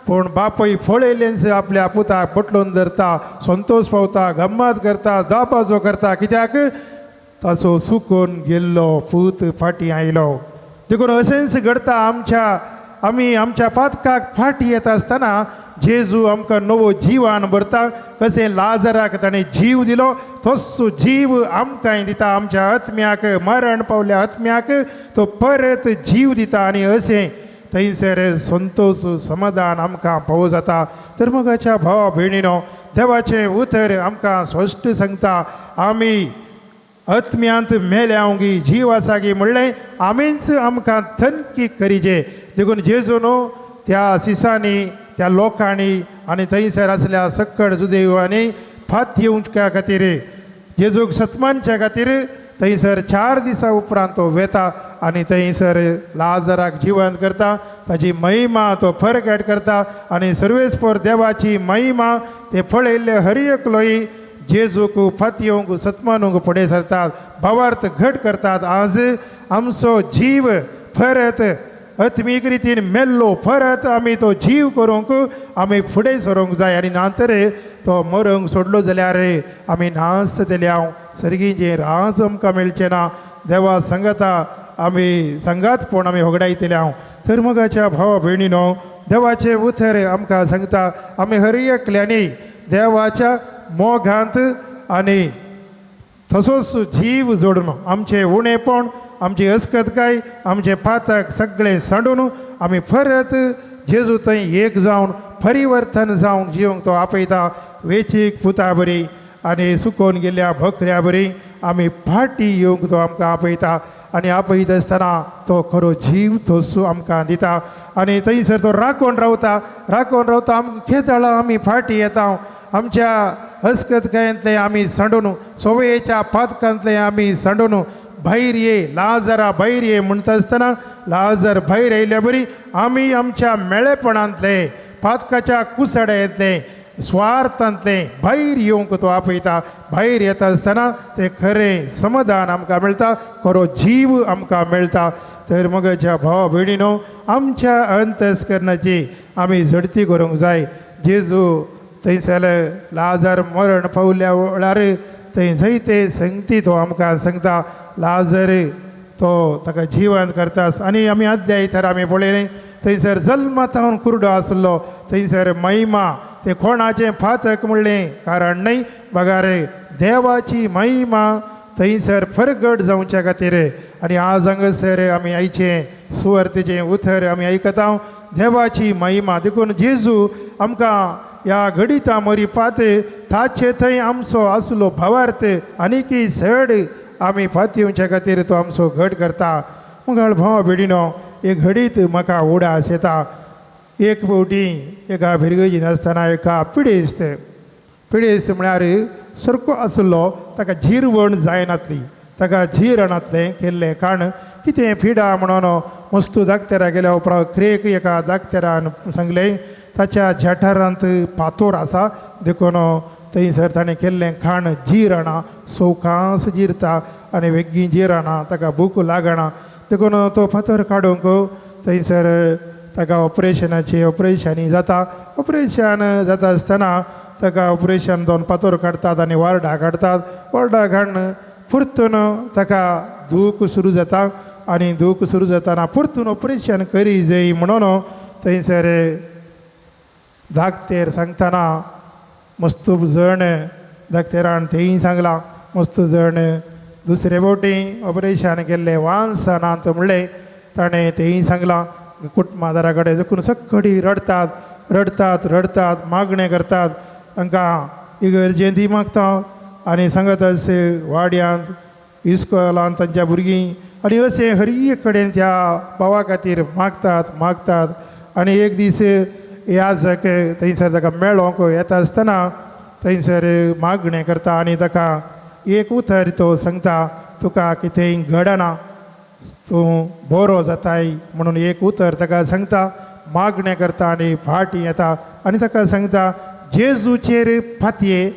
पूण बापूय पळयलेंच आपल्या पुताक बटलून धरता, संतोश पावता, गम्मत करता, दाबाजो करता, कित्याक ताचो सुकून गेल्लो पूत फाटीं आयलो. देखून अशेंच घडता आमच्या, आमी आमच्या पातकाक फाटीं येता आसतना जेजू आमकां नवो जिवान भरता. कशें लाजराक ताणें जीव दिलो तसो जीव आमकांय दिता. आमच्या आत्म्याक मरण पावल्या आत्म्याक तो परत जीव दिता आनी अशें थंयसर संतोश समाधान आमकां पावो जाता. तर मोगाच्या भावा भयणीनो, देवाचें उतर आमकां स्पश्ट सांगता आमी आत्म्यांत मेल्यावगी जीव आसा गी म्हणलें आमीच आमकां थनकी करिजे. देखून जेजू न्हू त्या सिसांनी त्या लोकांनी आनी थंयसर आसल्या सक्कड जुदेवांनी फात येवच्या खातीर जेजूक सत्मानच्या खातीर थंयसर 4 दिसां उपरांत तो वेता आनी थंयसर लाजराक जिवंत करता, ताची महिमा तो परगट करता आनी सर्वेस्पर देवाची महिमा ते पळयल्ले हर एकलोय जेजूक फात येवंक सत्मानूंक फुडें सरतात, भावार्थ घट करतात. आज आमचो जीव परत आत्मीक रितीन मेल्लो परत आमी तो जीव करूंक आमी फुडें सरूंक जाय आनी ना तर तो मरूंक सोडलो जाल्यार आमी नास जातले. हांव सर्गीचें राज आमकां मेळचें ना. देवा सांगता आमी सांगातपण आमी होगडायतले. हांव तर मोगाच्या भावा भयणीनो, देवाचें उतर आमकां सांगता आमी हर एकल्यांनी देवाच्या मोगांत आनी तसोच जीव जोडून आमचें उणेपण, आमची अस्कतकाय, आमचें पातक सगळें सांडून आमी परत जेजू थंय एक जावन परिवर्तन जावन जिवंक तो आपयता. वेचीक पुता बरी आनी सुकोवन गेल्ल्या बकऱ्या बरी आमी फाटी येवंक तो आमकां आपयता आनी आपयता आसतना तो खरो जीव तसो आमकां दिता आनी थंयसर तो राखून रावता, राखून रावता. आमकां खेदळा आमी फाटी येता, आमच्या अस्कतकायेंतलें आमी सांडून, सवयेच्या पातकांतलें आमी सांडून भायर ये लाजरा भायर ये म्हणटा आसतना लाजर भायर आयिल्ल्या बरी आमी आमच्या मेळेपणांतलें, पातकाच्या कुसड्यांतलें, स्वार्थांतलें भायर येवंक तो आपयता. भायर येता आसतना तें खरें समाधान आमकां मेळटा, खरो जीव आमकां मेळटा. तर मोगाच्या भावा भयणीनो, आमच्या अंतस्करणाची आमी झडती करूंक जाय. जेजू थंयसर लाजर मरण पावल्या वेळार थंय जायते संगती तो आमकां सांगता. लाजर तो ताका जिवंत करता आनी आमी आदल्या आयतार आमी पळयलें थंयसर जल्मतावन कुरडो आसलो, थंयसर महिमा तें कोणाचें फातक म्हणलें कारण न्हय, बगार देवाची महिमा थंयसर फरगट जावच्या खातीर. आनी आज हांगासर आमी आयचें सुवार्तेचें उतर आमी आयकता देवाची महिमा. देखून जेजू आमकां ह्या घडिता मरी पात ताचे थंय आमचो आसलो भावार्थ आनीकय चड आमी फात येवच्या खातीर तो आमचो घट करता. मुगाळ भावा भयणीनो, एक घडीत म्हाका उडास येता. एक फावटी एका फिरगर्जीन आसतना एका पिडेस्त, पिडेस्त म्हळ्यार सारको आसलो, ताका जिरवण जायनातली, ताका जिरणांतलें केल्लें कारण कितें पिडा म्हणून मस्तू दाक्तेरा गेल्या उपरांत क्रेक एका दाक्तेरान सांगलें ताच्या जठारांत पातोर आसा, देखून थंयसर ताणें केल्लें खाण जिरणां सवकास जिरता आनी वेगीं जिरणां, ताका भूक लागना, देखून तो फातर काडूंक थंयसर ताका ऑपरेशनाची ऑपरेशनय जाता. ऑपरेशन जाता आसतना ताका ऑपरेशन दोन फातर काडटात आनी वार्डा काडटात. वार्डा काडून परतून ताका दूख सुरू जाता आनी दूख सुरू जातना परतून ऑपरेशन करी जाय म्हणून थंयसर दाक्तेर सांगतना मस्त जण दाक्तेरान थंय सांगलां मस्त जण दुसरे फावटी ऑपरेशन केल्लें वान्सनात म्हणलें ताणें तेंय सांगलां. कुटुंबादारा कडेन देखून सक्कडी रडटात रडटात रडटात, मागणें करतात, तांकां इगर्जेंत मागता आनी सांगत अशें वाड्यांत इस्कोलांत तांच्या भुरगीं आनी अशें हर एक कडेन त्या भावा खातीर मागतात मागतात. आनी एक दीस याजक थंयसर ताका मेळोंक येता आसतना थंयसर मागणें करता आनी ताका एक उतर तो सांगता, तुका कितेंय घडना, तूं बरो जाताय म्हणून एक उतर ताका सांगता. मागणें करता आनी फाटीं येता आनी ताका सांगता जेजूचेर फातये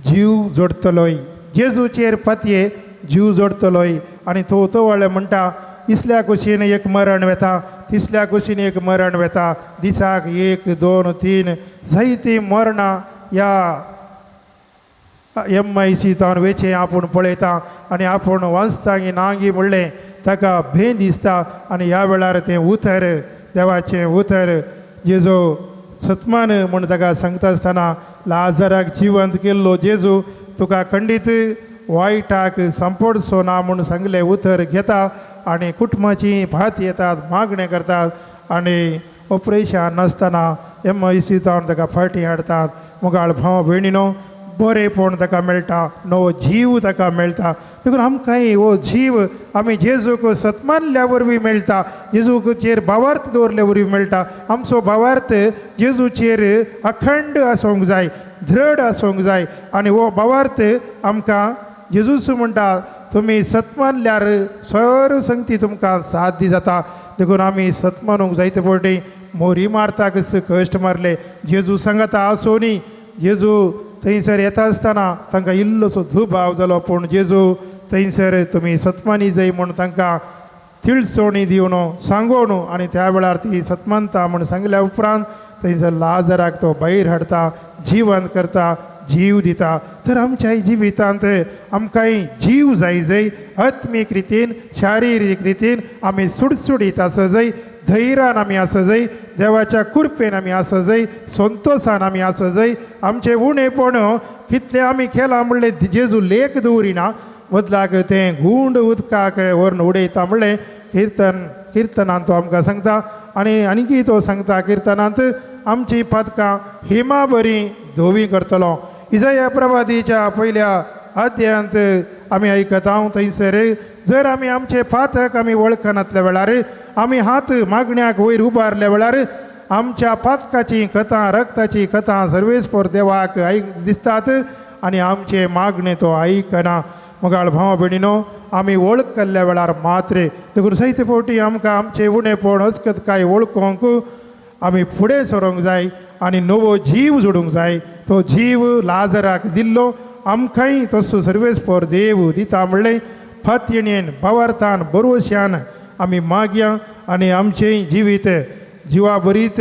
जीव जोडटलोय, जेजूचेर फातये जीव जोडटलोय. आनी तो तवळ म्हणटा इसल्या कुशीन एक मरण वेता, तिसल्या कुशीन एक मरण वेता, दिसाक 1 2 3 जायतीं मरणां ह्या MIC तावन वेचें आपूण पळयता आनी आपूण वाचता की नांगी म्हणलें ताका भें दिसता. आनी ह्या वेळार तें उतर देवाचें उतर जेजू सतमान म्हूण ताका सांगता आसतना लाजराक जिवंत केल्लो जेजू तुका खंडीत वायटाक सांपडचो ना म्हूण सांगलें उतर घेता आनी कुटुंबाची भात येतात मागणें करतात आनी ऑपरेशन नासतना MIC तावन ताका फाटीं हाडटात. मुगाळ भाव भयणीनो बरेंपण ताका मेळटा, नवो जीव ताका मेळटा. देखून आमकांय हो जीव आमी जेजूक सतमानल्या वरवीं मेळटा, जेजूचेर भावार्थ दवरल्या वरवीं मेळटा. आमचो भावार्थ जेजूचेर अखंड आसूंक जाय, दृढ आसूंक जाय आनी हो भावार्थ आमकां जेजूस म्हणटा तुमी सतमानल्यार सर्व संगती तुमकां साध्य जाता. देखून आमी सतमानूंक जायते फावटी मोरी मारता कस कश्ट मारले जेजू सांगता आसूं न्ही. जेजू थंयसर येता आसतना तांकां इल्लोसो दुबाव जालो, पूण जेजू थंयसर तुमी सतमानी जाय म्हूण तांकां तिळसोणी दिवन सांगोवन आनी त्या वेळार ती सतमानता म्हूण सांगल्या उपरांत थंयसर लाजराक तो भायर हाडटा, जिवंत करता, जीव दिता. तर आमच्या जिवितांत आमकांय जीव जाय जाय, आत्मीक रितीन शारिरीक रितीन आमी सुडसुडीत आसा जाय, धैर्यान आमी आसा जाय, देवाच्या कृपेन आमी आसा जाय, संतोशान आमी आसा जाय. आमचें उणेपण कितलें आमी केलां म्हणलें जेजू लेख दवरिना, बदलाक तें गुंड उदकाक व्हरून उडयता म्हणलें किर्तनांत तो आमकां सांगता. आनी आनीकय तो सांगता किर्तनांत आमचीं पातकां हिमा बरी धवी करतलो. इजया प्रवादीच्या पयल्या अध्यायांत आमी आयकता थंयसर जर आमी आमचे पातक आमी वळखनातल्या वेळार आमी हात मागण्याक वयर उबारल्या वेळार आमच्या पातकाची कथां रक्ताची कथां सर्वेस्पर देवाक आयक दिसतात आनी आमचे मागणें तो आयकना. मुगाळ भाव भयणीनो आमी वळखल्ल्या वेळार मात्र देखून जायते फावटी आमकां आमचें उणेपण हसकत कांय वळखोंक आमी फुडें सरोंक जाय आनी नवो जीव जोडूंक जाय. तो जीव लाजराक दिल्लो आमकांय तसो सर्वेस्पर देव दिता म्हणलें फातयेन भावार्थान बरोवश्यान आमी मागया आनी आमचें जिवीत जिवा बरीत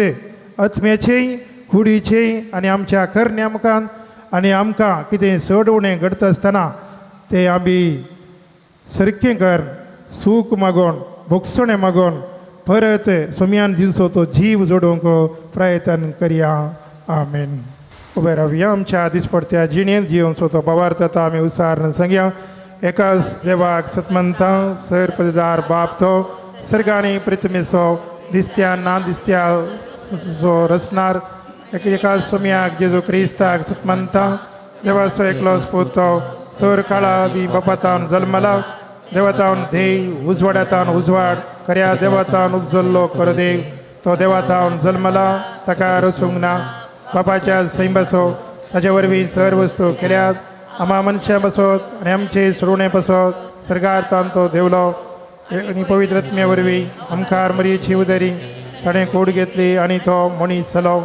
आत्म्याचें कुडीचें आनी आमच्या करण्या मुखान आनी आमकां कितें चड उणें घडटा आसतना तें आमी सारकें कर सूख मागोवन भोगसणें मागोवन परत सोम्यान दिवचो तो जीव जोडूंक प्रयत्न करया. आमेन. उबे रावया. आमच्या दिसपडत्या जिणेंत जिवनचो तो भावार्थ आतां आमी उसार सांगया. एकाच देवाक सतमंता सर पददार बाप तो सर्गानी प्रतिमेचो दिसत्या ना दिसत्या जो रचणार एका सोम्याक जेजू क्रिस्ताक सतमंता देवाचो एकलोच पूत तो सर काळा दी बापातावन जल्मला देवातावन ध्येय उजवाडातावन उजवाड खऱ्या देवातान उपजल्लो खरो देव तो देवातावन जल्मला ताका रसूंक ना बापाच्या सैंबासो ताचे वरवीं सर वस्तू केल्यात आमा मनशां बसत आनी आमचे सुरुणे बसत सरकार तान तो देवलो आनी पवित्र आत्म्या वरवीं आमखार मरयेची उदरी ताणें कोड घेतली आनी तो मनीस जालो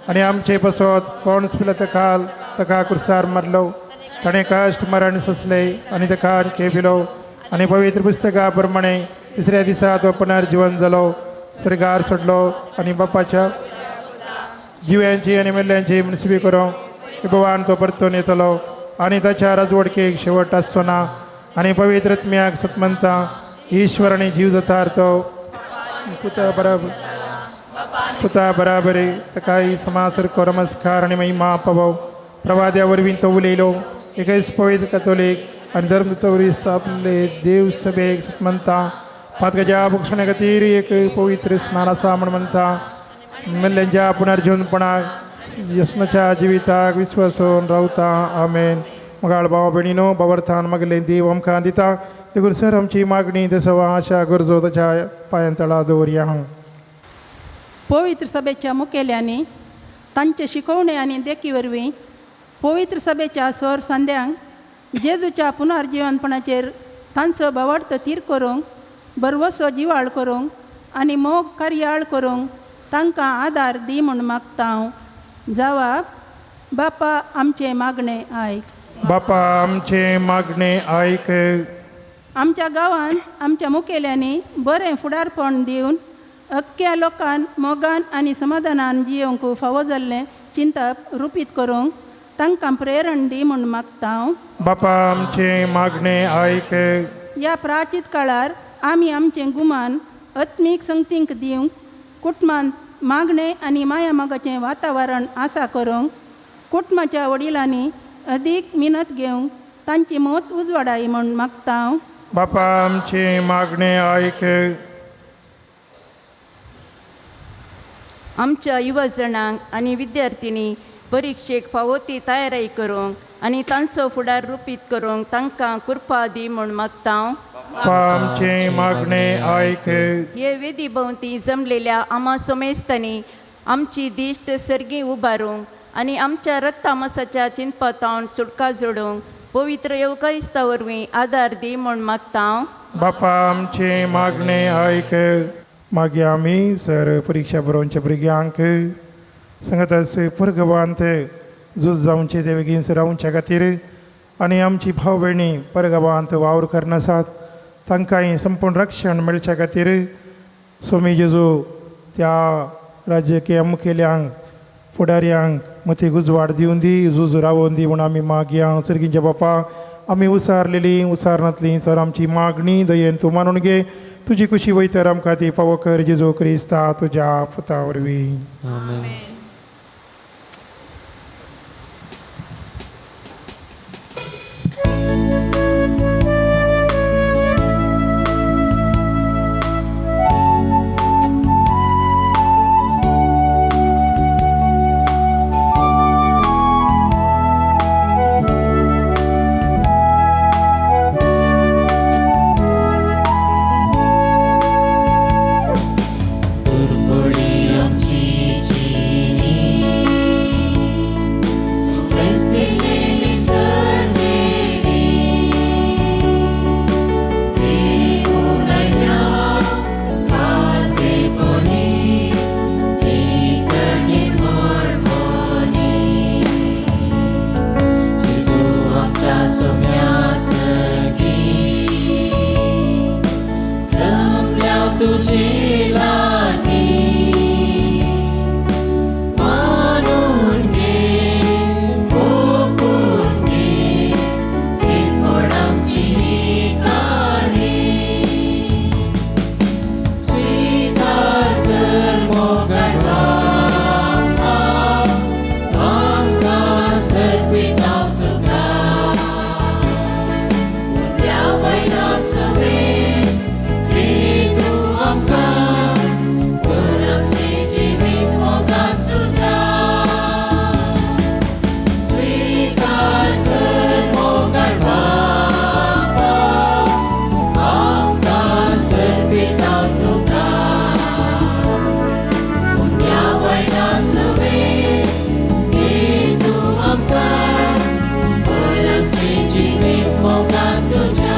आनी आमचे पसत कोण पिलत काल ताका कुर्सार मारलो ताणें कश्ट मरण सोंसले आनी ताका खेपिलो आनी पवित्र पुस्तका प्रमाणे तिसऱ्या दिसा तो पुनर्जिवन जालो स्वर्गार सोडलो आनी बापाच्या जिव्यांची आनी मेल्ल्यांची मुनसिबी करूंक भगवान तो परतून येतलो आनी ताच्या राजवडकेक शेवट आसचो ना आनी पवित्र आत्म्याक सतमंता ईश्वर आनी जीव जातार तो पुता बराबर पुता बराबरी ताकाय समासारको नमस्कार आनी महिमा पभाव प्रवाद्या वरवीं तो उलयलो एकच पवित्र कथोलीक आनी धर्म स्थापले देव सभेक सतमंता पातकाच्या भक्षणा खातीर एक पवित्र स्नान आसा म्हण म्हणटा मेल्ल्यांच्या पुनर्जीवनपणाक यस्नाच्या जिविताक विश्वासून रावता. आमेन. मगाळ भाव भयणीनो, बावर्थान मागले देव आमकां दिता देखून सर आमची मागणी तसो आशा गरजो ताच्या पांयां तळा दवरया.
पवित्र सभेच्या मुखेल्यांनी तांचे शिकवणे आनी देखी वरवीं पवित्र सभेच्या स्वर संद्यांक जेजूच्या पुनर्जिवनपणाचेर तांचो भावार्थ थीर करूंक बरवसो जिवाळ करूंक आनी मोग कार्याळ करूंक तांकां आदार दी म्हूण मागता हांव. जावाब बापा आमचें मागणें आयक.
बापा आमचें मागणें आयक.
आमच्या गांवांत आमच्या मुखेल्यांनी बरें फुडारपण दिवन अख्ख्या लोकांक मोगान आनी समाधानान जियोवंक फावो जाल्लें चिंतप रुपीत करूंक तांकां प्रेरण दी म्हूण मागता हांव.
बापा आमचें मागणें आयक.
ह्या प्राचीत काळार आमी आमचें गुमान आत्मीक संगतींक दिवंक कुटुंबांत मागणें आनी माया मोगाचें वातावरण आसा करूंक कुटुंबाच्या वडिलांनी अदीक मिनत घेवंक तांची मत उजवाडाय म्हूण मागता हांव.
बापा आमचें मागणें आयक.
आमच्या युवजणांक आनी विद्यार्थ्यांनी परिक्षेक फावो ती तयारी करूंक आनी तांचो फुडार रुपीत करूंक तांकां कृपा दी म्हूण मागता हांव.
बापा आमचें मागणें आयक.
हे वेदी भोंवती जमलेल्या आमा समेस्तांनी आमची दिश्ट सर्गी उबारूंक आनी आमच्या रक्तामासाच्या चिंतपातावन सुटका जोडूंक पवित्र येवकारिस्ता वरवीं आदार दी म्हूण मागता हांव.
बापा आमचें मागणें आयक. मागीर आमी सर परिक्षा बरोवच्या भुरग्यांक सांगतास परगवांत झूज जावचे ते बेगीन रावच्या खातीर आनी आमची भाव भयणी परगावांत वावर करनासात तांकांय संपूर्ण रक्षण मेळच्या खातीर स्वामी जेजू त्या राजकीय मुखेल्यांक फुडाऱ्यांक मती उजवाड दिवन दी झूज रावोवन दी म्हूण आमी मागया. सर्गींच्या बापा आमी उसारलेली उसारनातली सर आमची मागणी दयेन तूं मानून घे. तुजी कुशी वयतर आमकां ती फावो कर जेजू क्रिस्ता तुज्या पुता वरवीं.
आमेन.
पुरपुडी आमची मोगान तुज्या.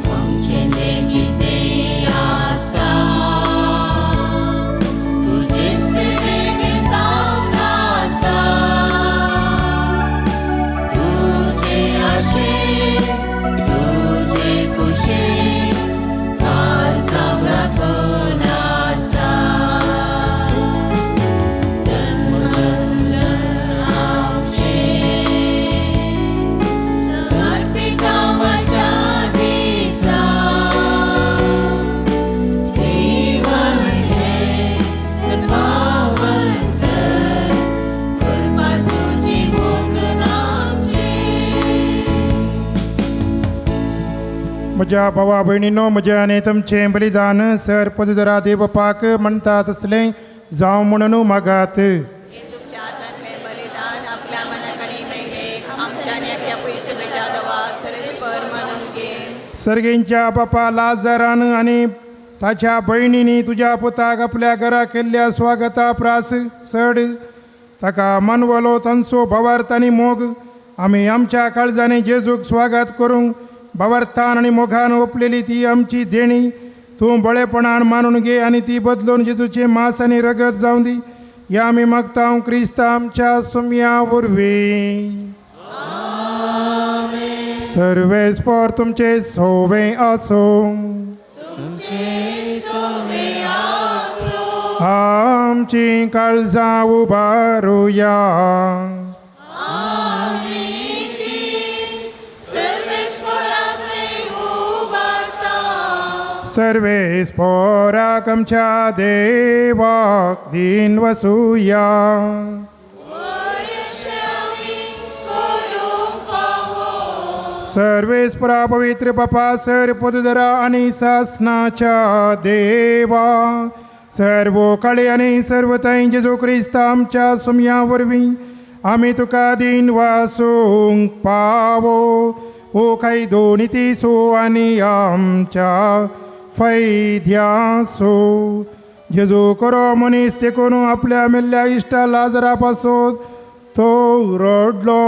आमचें तें कितें आसा तुजेच सेवेन जावन आसा, तुजे आशेन तुजे कुशेन काळजां राखून आसा. तन मन धन आमचें समर्पिता म्हज्या दिसा, जीवन हें पावन कर, कृपा तुजी मोतून आमचेर.
म्हज्या भावा भयणीनो, म्हजें आनी तुमचें बलिदान सर पदुदरा देवपाक म्हणटा तसलें जावं म्हणून मागात.
तुमच्या हातांतलें बलिदान आपल्या मनाक आनी महिमेक आमच्या आनी आपल्या पयसुल्ल्या देवा सरस्पर मानून घे.
सर्गेंच्या बापा, लाजरान आनी ताच्या भयणींनी तुज्या पुताक आपल्या घरा केल्ल्या स्वागता प्रास चड ताका मानवलो तांचो भावार्थ आनी मोग. आमी आमच्या काळजांनी जेजूक स्वागत करूंक भावार्थान आनी मोगान ओंपलेली ती आमची देणी तूं बळेपणान मानून घे आनी ती बदलून जेजूचें मांस आनी रगत जावं दी. ह्या आमी मागता क्रिस्त आमच्या सुमया वरवीं. सर्वेस्पर तुमचे सोवे आसूं.
तुमचे सोवे आसूं.
आमची काळजां उबारुया.
आमी ती सर्वेस्परा थंय उबारता.
सर्वेस्पराक आमच्या देवाक दीन वसुया.
वयशे आमी करूंक फावो.
सर्वेस्परा पवित्र बापा, सर पदुदरा आनी सासनाच्या देवा, सर्व काळे आनी सर्व थंय जेजू क्रिस्त आमच्या सुमया वरवीं आमी तुका दीन वासूंक पावो. ओ कायदो नितीसो आनी आमच्या फैद्यासो जेजू करो मनीस देखून आपल्या मेल्ल्या इश्टा लाजरा पासत तो रडलो,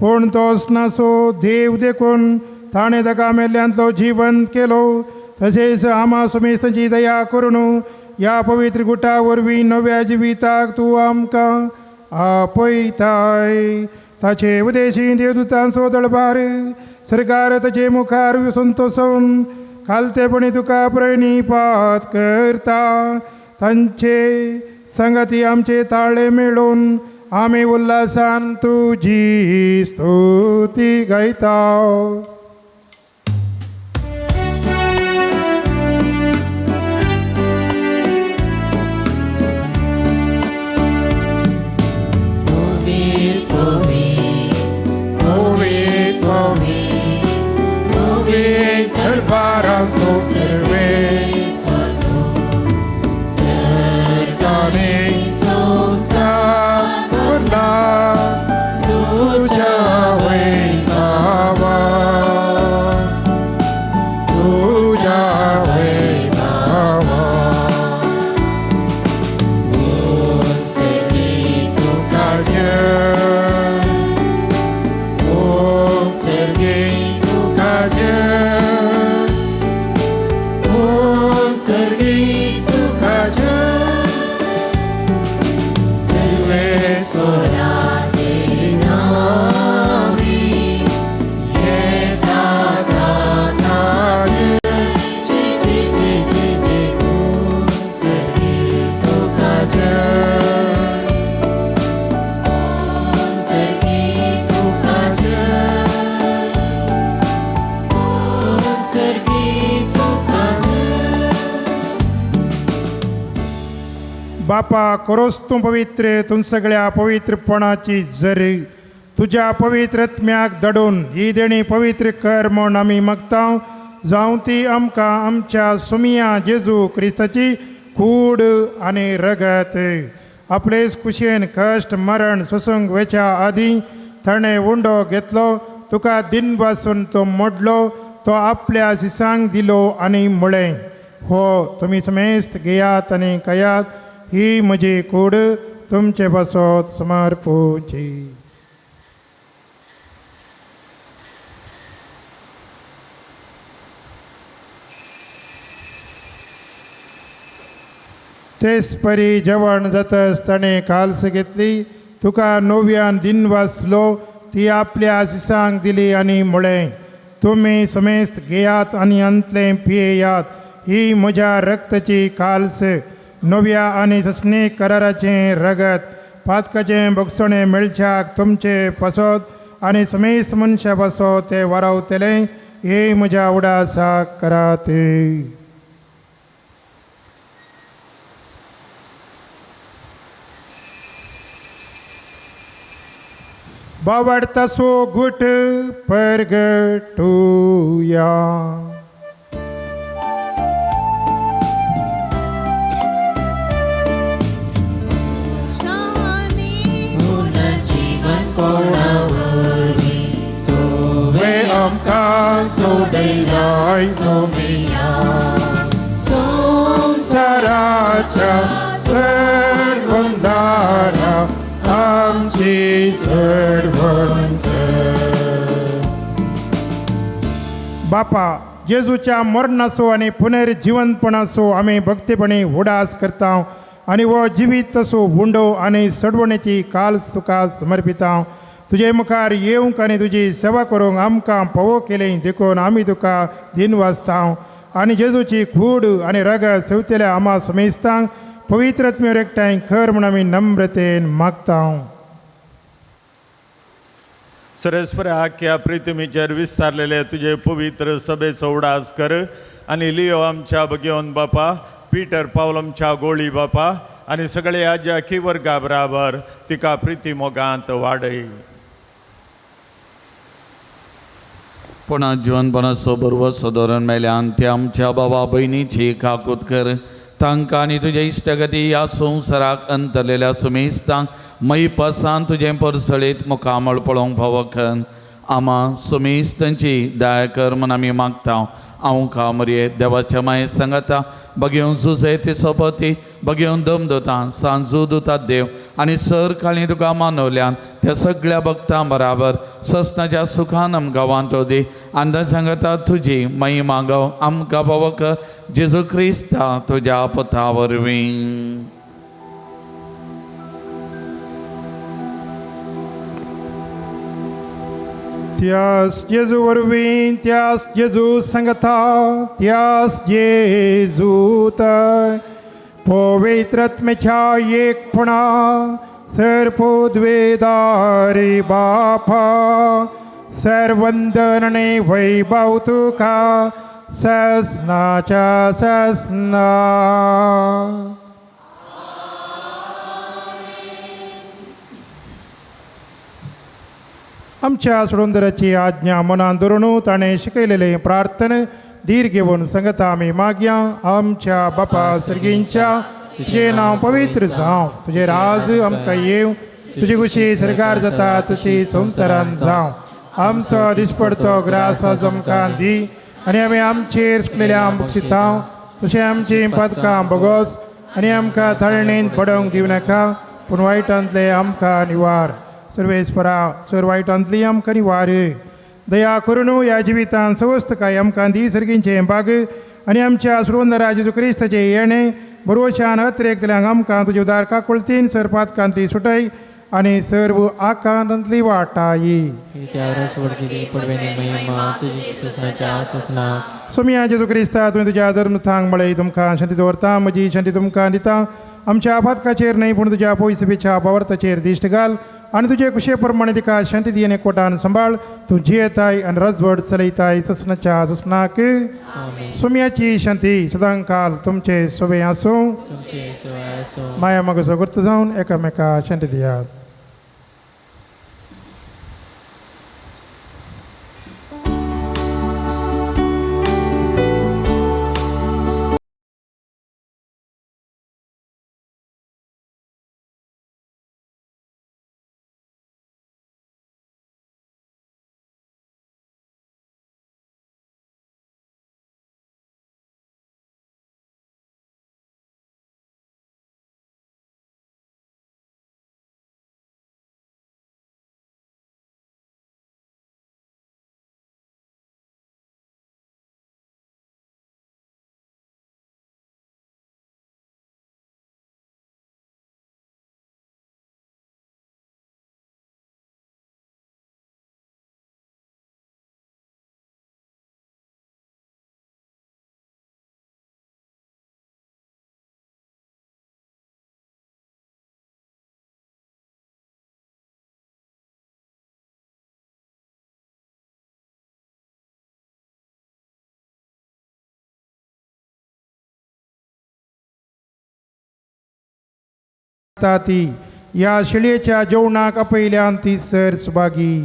पूण तोच नासो देव देखून ताणें ताका मेल्ल्यांतलो जिवंत केलो. तशेंच आमा सुमेस्तांची दया करून ह्या पवित्र गुटा वरवीं नव्या जिविताक तूं आमकां आपयताय. ताचे उदेशी देवदूतांचो दळबार सरकार ताचे मुखार संतोषून खालतेपणी तुका प्रणिपात करता. तांचे संगती आमचे ताळे मेळून आमी उल्हासान तुजी स्तुती गायता. दरबाराचो सर्वेस्पर सरकाने संवसार भरला तुज्या वैभवा, तुज्या वैभवा. तुका जय, ओ सर्गी तुका जय, ओ सर्गी तुका जय. सर्वेस्पराचे नामी येता ताका जय, जय जय जय जय, ओ सर्गी तुका जय, ओ सर्गी तुका जय, ओ सर्गी तुका जय. बापा, करोस तूं पवित्र, तूं सगळ्या पवित्रपणाची जरी तुज्या पवित्र आत्म्याक दडून ही देणी पवित्र कर म्हूण आमी मागता. जावं ती आमकां आमच्या सुमया जेजू क्रिस्ताची कूड आनी रगत. आपलेच कुशेन कश्ट मरण सोसूंक वेच्या आदीं ताणें उंडो घेतलो, तुका दिन पासून तो मोडलो, तो आपल्या शिसांक दिलो आनी म्हळें, हो तुमी समेस्त घेयात आनी खायात, ही म्हजी कूड तुमचे पासत समर्पुची. तेच परी जेवण जातच ताणें काल्स घेतली, तुका नव्यान दिन वाचलो, ती आपल्या आशिसांक दिली आनी म्हळें, तुमी समेस्त घेयात आनी अंतलें पियेयात, ही म्हज्या रक्ताची काल्स, नव्या आनी ससनी कराराचें रगत, पातकाचें भोगसणें मेळच्याक तुमचे पासत आनी समेस्त मनशा पासत तें वारावतलें, हे म्हज्या उडासाक करात. बावडतासो गुट परगटुया. तुवें आमकां सोडयलाय सोमिया, संवसाराच्या सर्वंदारा आमची सर्वंत. बापा, जेजूच्या मरणाचो आनी पुनर्जिवंतपणाचो आमी भक्तीपणी उडास करता आनी हो जिवीत तसो उंडो आनी सडवणेची काल्स तुका समर्पिता. तुजे मुखार येवंक आनी तुजी सेवा करूंक आमकां पवो केली देखून आमी तुका दिन वाचता आनी जेजूची कूड आनी रगत सेवतेल्या आमा समेस्तांक पवित्र आत्म्यार एकठांय कर म्हूण आमी नम्रतेन मागता.
सरस्वर आख्या प्रितमीचेर विस्तारलेले तुजे पवित्र सभेचो उडास कर आनी लियो आमच्या भगेवन बापा, पीटर पावल आमच्या गोळी बापा आनी सगळे आज्या की वर्गा बराबर तिका प्रिती मोगांत वाडय.
पूण जिवनपणाचो बरवसो धरून मेल्यान ते आमच्या बाबा भयणीची काकूत कर, तांकां आनी तुज्या इश्टगती ह्या संवसाराक अंतरलेल्या सुमेस्तांक मैपासान तुजें परसळीत मुखामळ पळोवंक फावो कर. आमा सुमेस्तांची दया कर म्हूण आमी मागता. हांव कामरये देवाच्या माये सांगता, बगेवन जुजे ती सोपती, बगेवन दम दोता सांजू दुतात देव आनी सर काळी तुका मानवल्यान त्या सगळ्या भक्तां बराबर ससनाच्या सुखान आमकां वांटो दी. आनी सांगता तुजी महिमा गाव आमकां फावो कर, जेजू क्रिस्ता तुज्या पुता वरवीं.
त्यास जेजू वरवीं, त्यास जेजू संगता, त्यास जेजूत पवित्र आत्म्याच्या एकपणा सर्पोद्वेदारी बापा, सर्वंदन आनी वैभव तुका ससनाच्या ससना. आमच्या सोडूंदराची आज्ञा मनान धरून ताणें शिकयलेले प्रार्थने धीर घेवन संगता आमी मागया. आमच्या बापा सर्गींच्या, तुजें नांव पवित्र जावं, तुजें राज आमकां येवं, तुजी खुशी सरकार जाता तशी संवसारान जावं. आमचो दिसपडतो ग्रास आज आमकां दी आनी आमी आमचेर सुकलेल्या बक्षिता तशें आमचीं पदकां बोगोस आनी आमकां तळणेंत पडोवंक दिवं नाका, पूण वायटांतले आमकां निवार. सर्वेस्परा सर वायटांतली आमकां निवार. दया करून ह्या जिवितान सवस्तकाय आमकां दी सर्गींचें बाग आनी आमच्या सुरवंदरा जेजू क्रिस्ताचें येणें बरोवशान अत्रेकतल्यांक आमकां तुजे उदार काकुळतीन सर पातकांतली सुटय आनी सर्व आकांतांतली वाटाई. सोमिया जेजू क्रिस्ता, तुवें तुज्या धर्मथांग मळय तुमकां शांती दवरता, म्हजी शांती तुमकां दिता. आमच्या आपातकाचेर न्हय पूण तुज्या पयसपेच्या बावर्ताचेर दिश्ट घाल आनी तुजे कुशे प्रमाणे तिका शांती दी आनी कोटान सांबाळ. तूं जियेताय आनी रजवड चलयताय ससनाच्या ससनाक. सोम्याची शांती सदांकाल तुमचे सोबे आसूं. माया मागसो गुर्त जावन एकामेका शांती दियात. ती ह्या शिळयेच्या जेवणाक आपयल्यान ती सर सुभागी.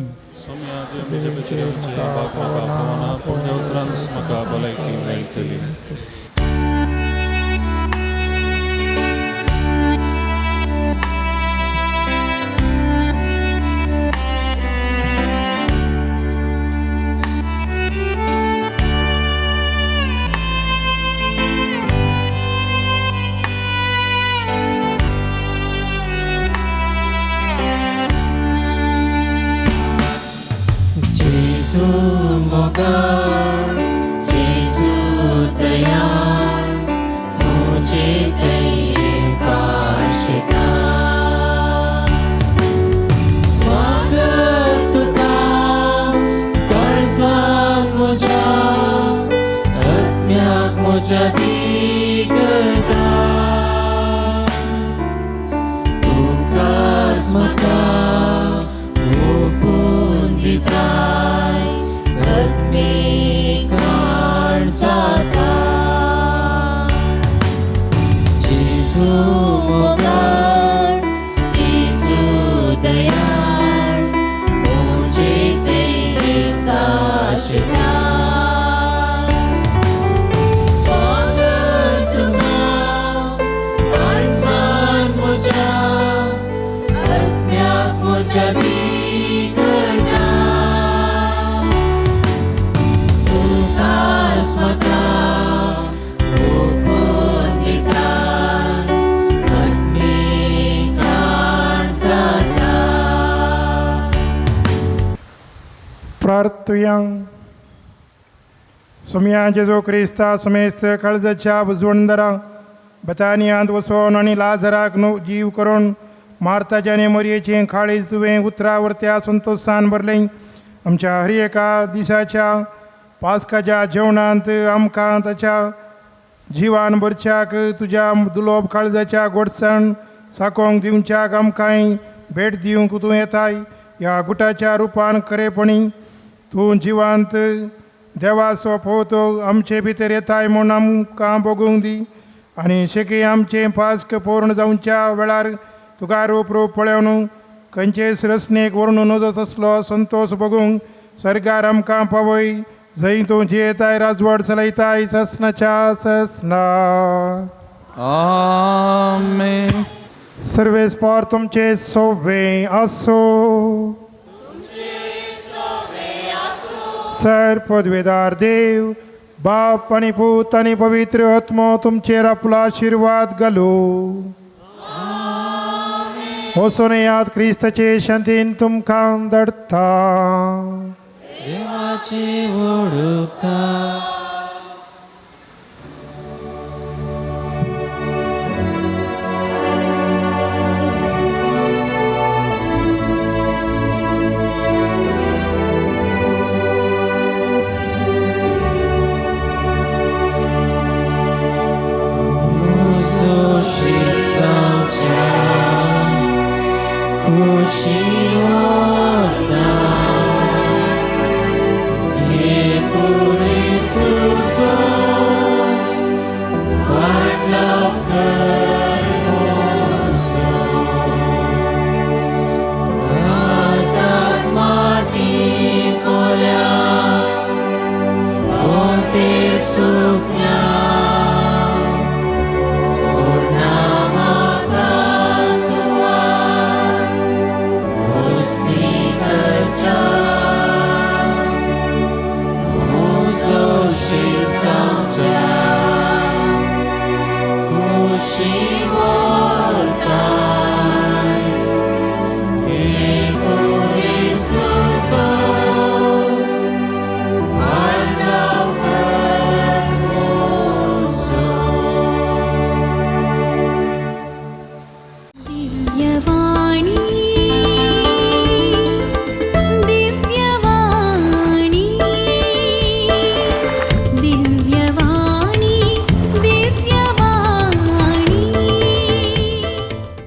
म्हाका भलायकी मेळटली.
जेजू मोगाळ, जेजू दयाळ, म्हजे तये भाशता. स्वागत तुका काळजांत म्हज्या, आत्म्याक म्हज्या दिगता. तुकाच म्हाका ओपून दिताय, आत्मीक वाड जाता. जेजू मोगाळ, जेजू दयाळ, म्हजे तये भाशता. स्वागत तुका काळजांत म्हज्या, आत्म्याक म्हज्या दिगता. तुकाच म्हाका ओपून दिताय, आत्मीक वाड जाता.
प्रार्थुया. सुम्या जेजू क्रिस्ता सुमेस्त काळजाच्या बुजवणदरा बतानियांत वचोन आनी लाजराक न्हू जीव करून मार्ताच्या आनी मोरयेचें काळीज तुवें उतरा वरत्या संतोशान भरलें. आमच्या हर एका दिसाच्या पास्काच्या जेवणांत आमकां ताच्या जिवान भरच्याक तुज्या दुलोब काळजाच्या गोडसाण साकोंक दिवच्याक आमकांय भेट दिवंक तूं येताय. ह्या गुटाच्या रुपान खरेपणी तूं जिवांत देवाचो पोवतो आमचे भितर येताय म्हूण आमकां भोगूंक दी आनी शेकी आमचें पास्क पूर्ण जावच्या वेळार तुका रूप रूप पळोवन खंयचेच रचणेक व्हरून नजो तसलो संतोश भोगूंक सरकार आमकां पावय, जंय तूं जियेताय राजवट चलयताय ससनाच्या ससना.
आमेन.
सर्वेस्पर तुमचे सोवे आसो. सर पदवेदार देव बाप आनी पूत आनी पवित्र आत्मो तुमचेर आपलो आशिर्वाद घालू. वचून येयात, क्रिस्ताचे शांतीन तुमकां धाडटा.
देवाची वळखा.
दिव्यवा